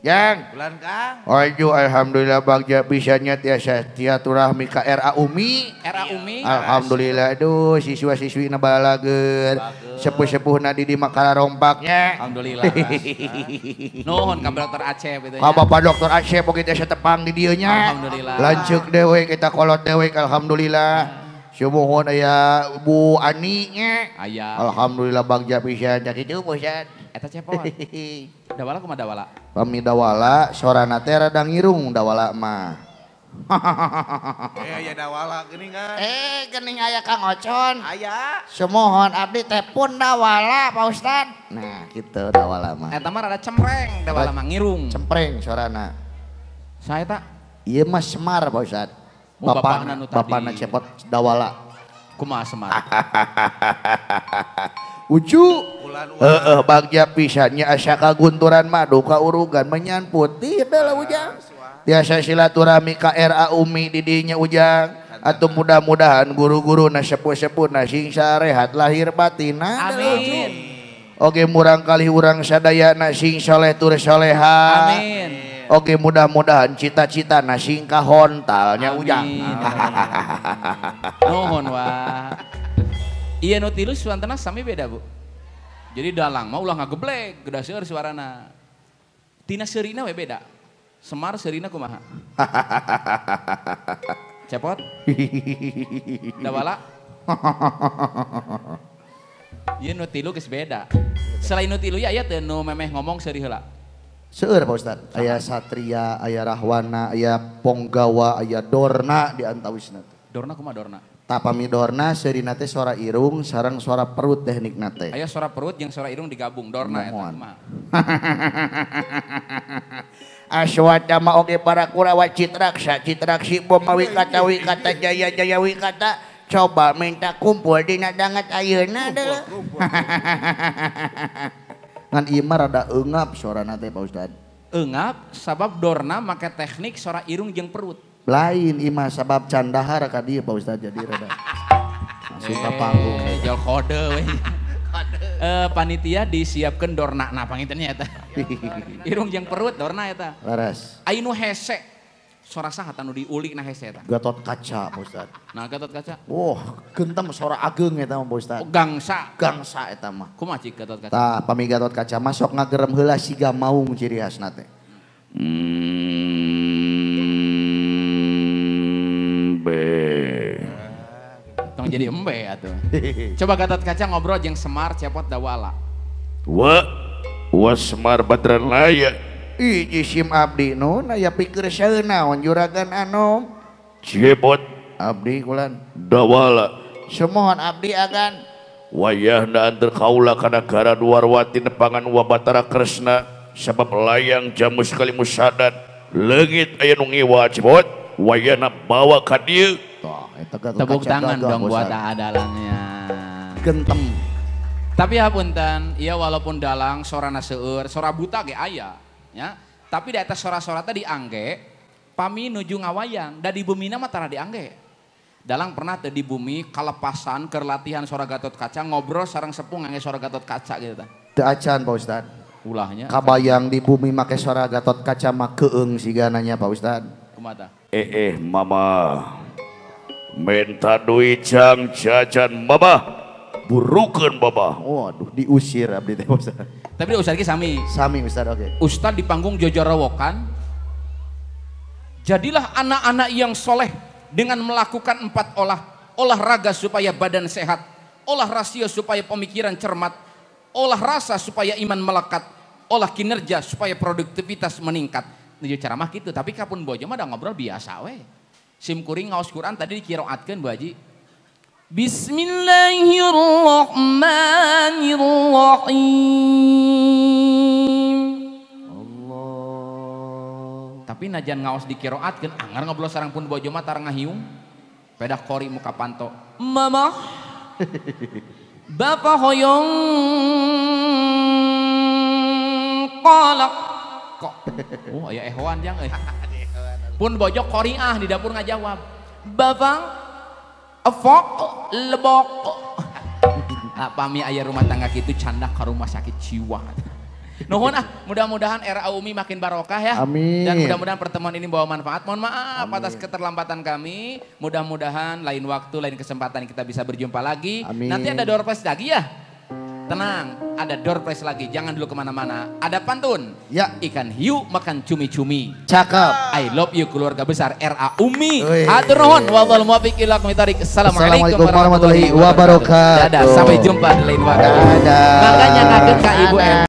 Yang bulan Kang. Aduh alhamdulillah bagja pisannya tiasa silaturahmi ka RA Umi. RA Umi. Alhamdulillah aduh siswa-siswi na balager. Sepuh-sepuhna di di makara rompaknya. Alhamdulillah. Nuhun ka Dr. Acep itu nya. Ka Bapak Dr. Acep oge tiasa tepang di dieu nya. Alhamdulillah. Lanceuk dewe kita kolot dewe alhamdulillah. Sumuhun aya Bu Ani nya. Aya. Alhamdulillah bagja pisan kitu Ustad. Eta cepot. Dawala kumaha dawala? Pami dawala sorana teh rada ngirung dawala mah. Aya dawala geuning kan. Geuning aya Kang Ocon. Aya. Sumuhun abdi teh pun dawala Pak Ustad. Nah, kitu dawala mah. Eta mah rada cempreng dawala mah ngirung. Cempreng sorana. Saha eta? Ieu mah Semar Pak Ustad. Bapakna nu tadi. Bapakna cepot dawala. Kumaha Semar? Ucu. Heeh bagja pisannya asa kagunturan madu kaurugan menyan putih adalah Ujang. Biasa silaturahmi ka RA Umi di dinya Ujang. Atau mudah-mudahan guru-guru na sepuh-sepuh na sing sarehat lahir batina. Amin. Oke murang kali urang sadayana sing soleh tur soleha. Amin. Oke mudah-mudahan cita-cita na sing kahontalnya Ujang. Nuhun wa. Iya nu tilu suantana sami beda Bu. Jadi dalang mah ulah ngageblek, geus seueur suarana. Tina seurina we beda. Semar seurina kumaha? Cepot? Dawala? Ieu nu tilu geus beda. Selain nu tilu ya aya teu nu memeh ngomong seuri heula. Seueur Pak Ustad. Aya Satria, aya Rahwana, aya Ponggawa, aya Dorna di antawisna. Dorna kumaha Dorna? Tapami dorna seurina teh suara irung sareng suara perut teknikna teh. Aya suara perut jeung suara irung digabung dorna eta mah. Aswatama oge para Kurawa Citraksa Citraksi Boma Wikata Wikata Jaya Jaya Wikata coba minta kumpul dina dangat ayeuna adalah. Ngan ieu mah rada eungap suarana teh Pak Ustad. Eungap sabab dorna make teknik suara irung jeung perut. Lain imah sabab candahar ka dieu Pak Ustad jadi rada masuk ka panggung. Jol kode we. Panitia disiapkeun dorna na panginten nya eta. Irung jeung perut dorna eta. Leres. Ai nu hese. Sora saha nu diulik na hese eta? Gatot Kaca Pak Ustad. Nah Gatot Kaca. Wah, gentem sora ageng eta mah Pak Ustad. Oh, gangsa. Gangsa eta mah. Kumaha cik Gatot Kaca? Tah, pami Gatot Kaca mah sok ngagerem heula siga maung ciri khasna teh. Tong jadi embe atuh. Coba Gatot Kaca ngobrol jeung Semar Cepot Dawala. Wa wa Semar Badranlaya. Ih jisim abdi nun aya pikir saeunaon juragan anom. Cepot abdi kulan Dawala. Sumuhun abdi agan. Wayahna anteur kaula kana nagara Dwarwati nepangan wa Batara Kresna sabab layang jamus kalimusadan leungit aya nu ngiwa Cepot. Wayana bawa ka dieu. Tepuk tangan dong buat adalangnya. Gentem. Tapi ya punten, iya walaupun dalang sorana seueur, sora buta ge aya. Ya. Tapi di atas sora-sora tadi diangge, pami nuju ngawayang, da di bumina mah tara diangge. Dalang pernah teu di bumi kalepasan keur latihan suara Gatot Kaca ngobrol sareng sepuh ngangge suara Gatot Kaca gitu tah. Teu acan Pak Ustad. Ulahnya. Kabayang di bumi make suara Gatot Kaca mah keung sigana nya Pak Ustad. Kumaha tah? Mama. Minta duit jang jajan mama. Burukeun mama. Waduh, diusir abdi teh Pak Ustad. Tapi di Ustad ki sami. Sami Ustad, oke. Okay. Ustad di panggung jojorowokan. Jadilah anak-anak yang soleh dengan melakukan 4 olah. Olahraga supaya badan sehat, olah rasio supaya pemikiran cermat, olah rasa supaya iman melekat, olah kinerja supaya produktivitas meningkat. Nuju ceramah gitu, tapi kapun bojo mah da ngobrol biasa we. Sim kuring ngaos Quran tadi dikiroatkeun Bu Haji. Bismillahirrahmanirrahim. Allah. Tapi najan ngaos dikiroatkeun anggar ngobrol sareng pun bojo mah tara ngahiung. Pedah kori muka panto. Mama. Bapak hoyong kolak. Kok. Oh aya ehoan jang euy. Pun bojo koriah di dapur ngajawab. Bapak efok lebok. Nah, pami aya rumah tangga kitu candak ka rumah sakit jiwa. Nuhun ah, mudah-mudahan era Umi makin barokah ya. Amin. Dan mudah-mudahan pertemuan ini bawa manfaat. Mohon maaf Amin. Atas keterlambatan kami. Mudah-mudahan lain waktu, lain kesempatan kita bisa berjumpa lagi. Amin. Nanti ada door prize lagi ya. Tenang, ada door prize lagi. Jangan dulu kemana-mana. Ada pantun. Ya. Ikan hiu makan cumi-cumi. Cakep. I love you keluarga besar RA Umi. Hatur nuhun. Wallahul muwaffiq ila aqwamit thoriq. Assalamualaikum warahmatullahi wabarakatuh. Dadah, sampai jumpa di lain waktu. Dadah. Makanya ngakeun ka Ibu M.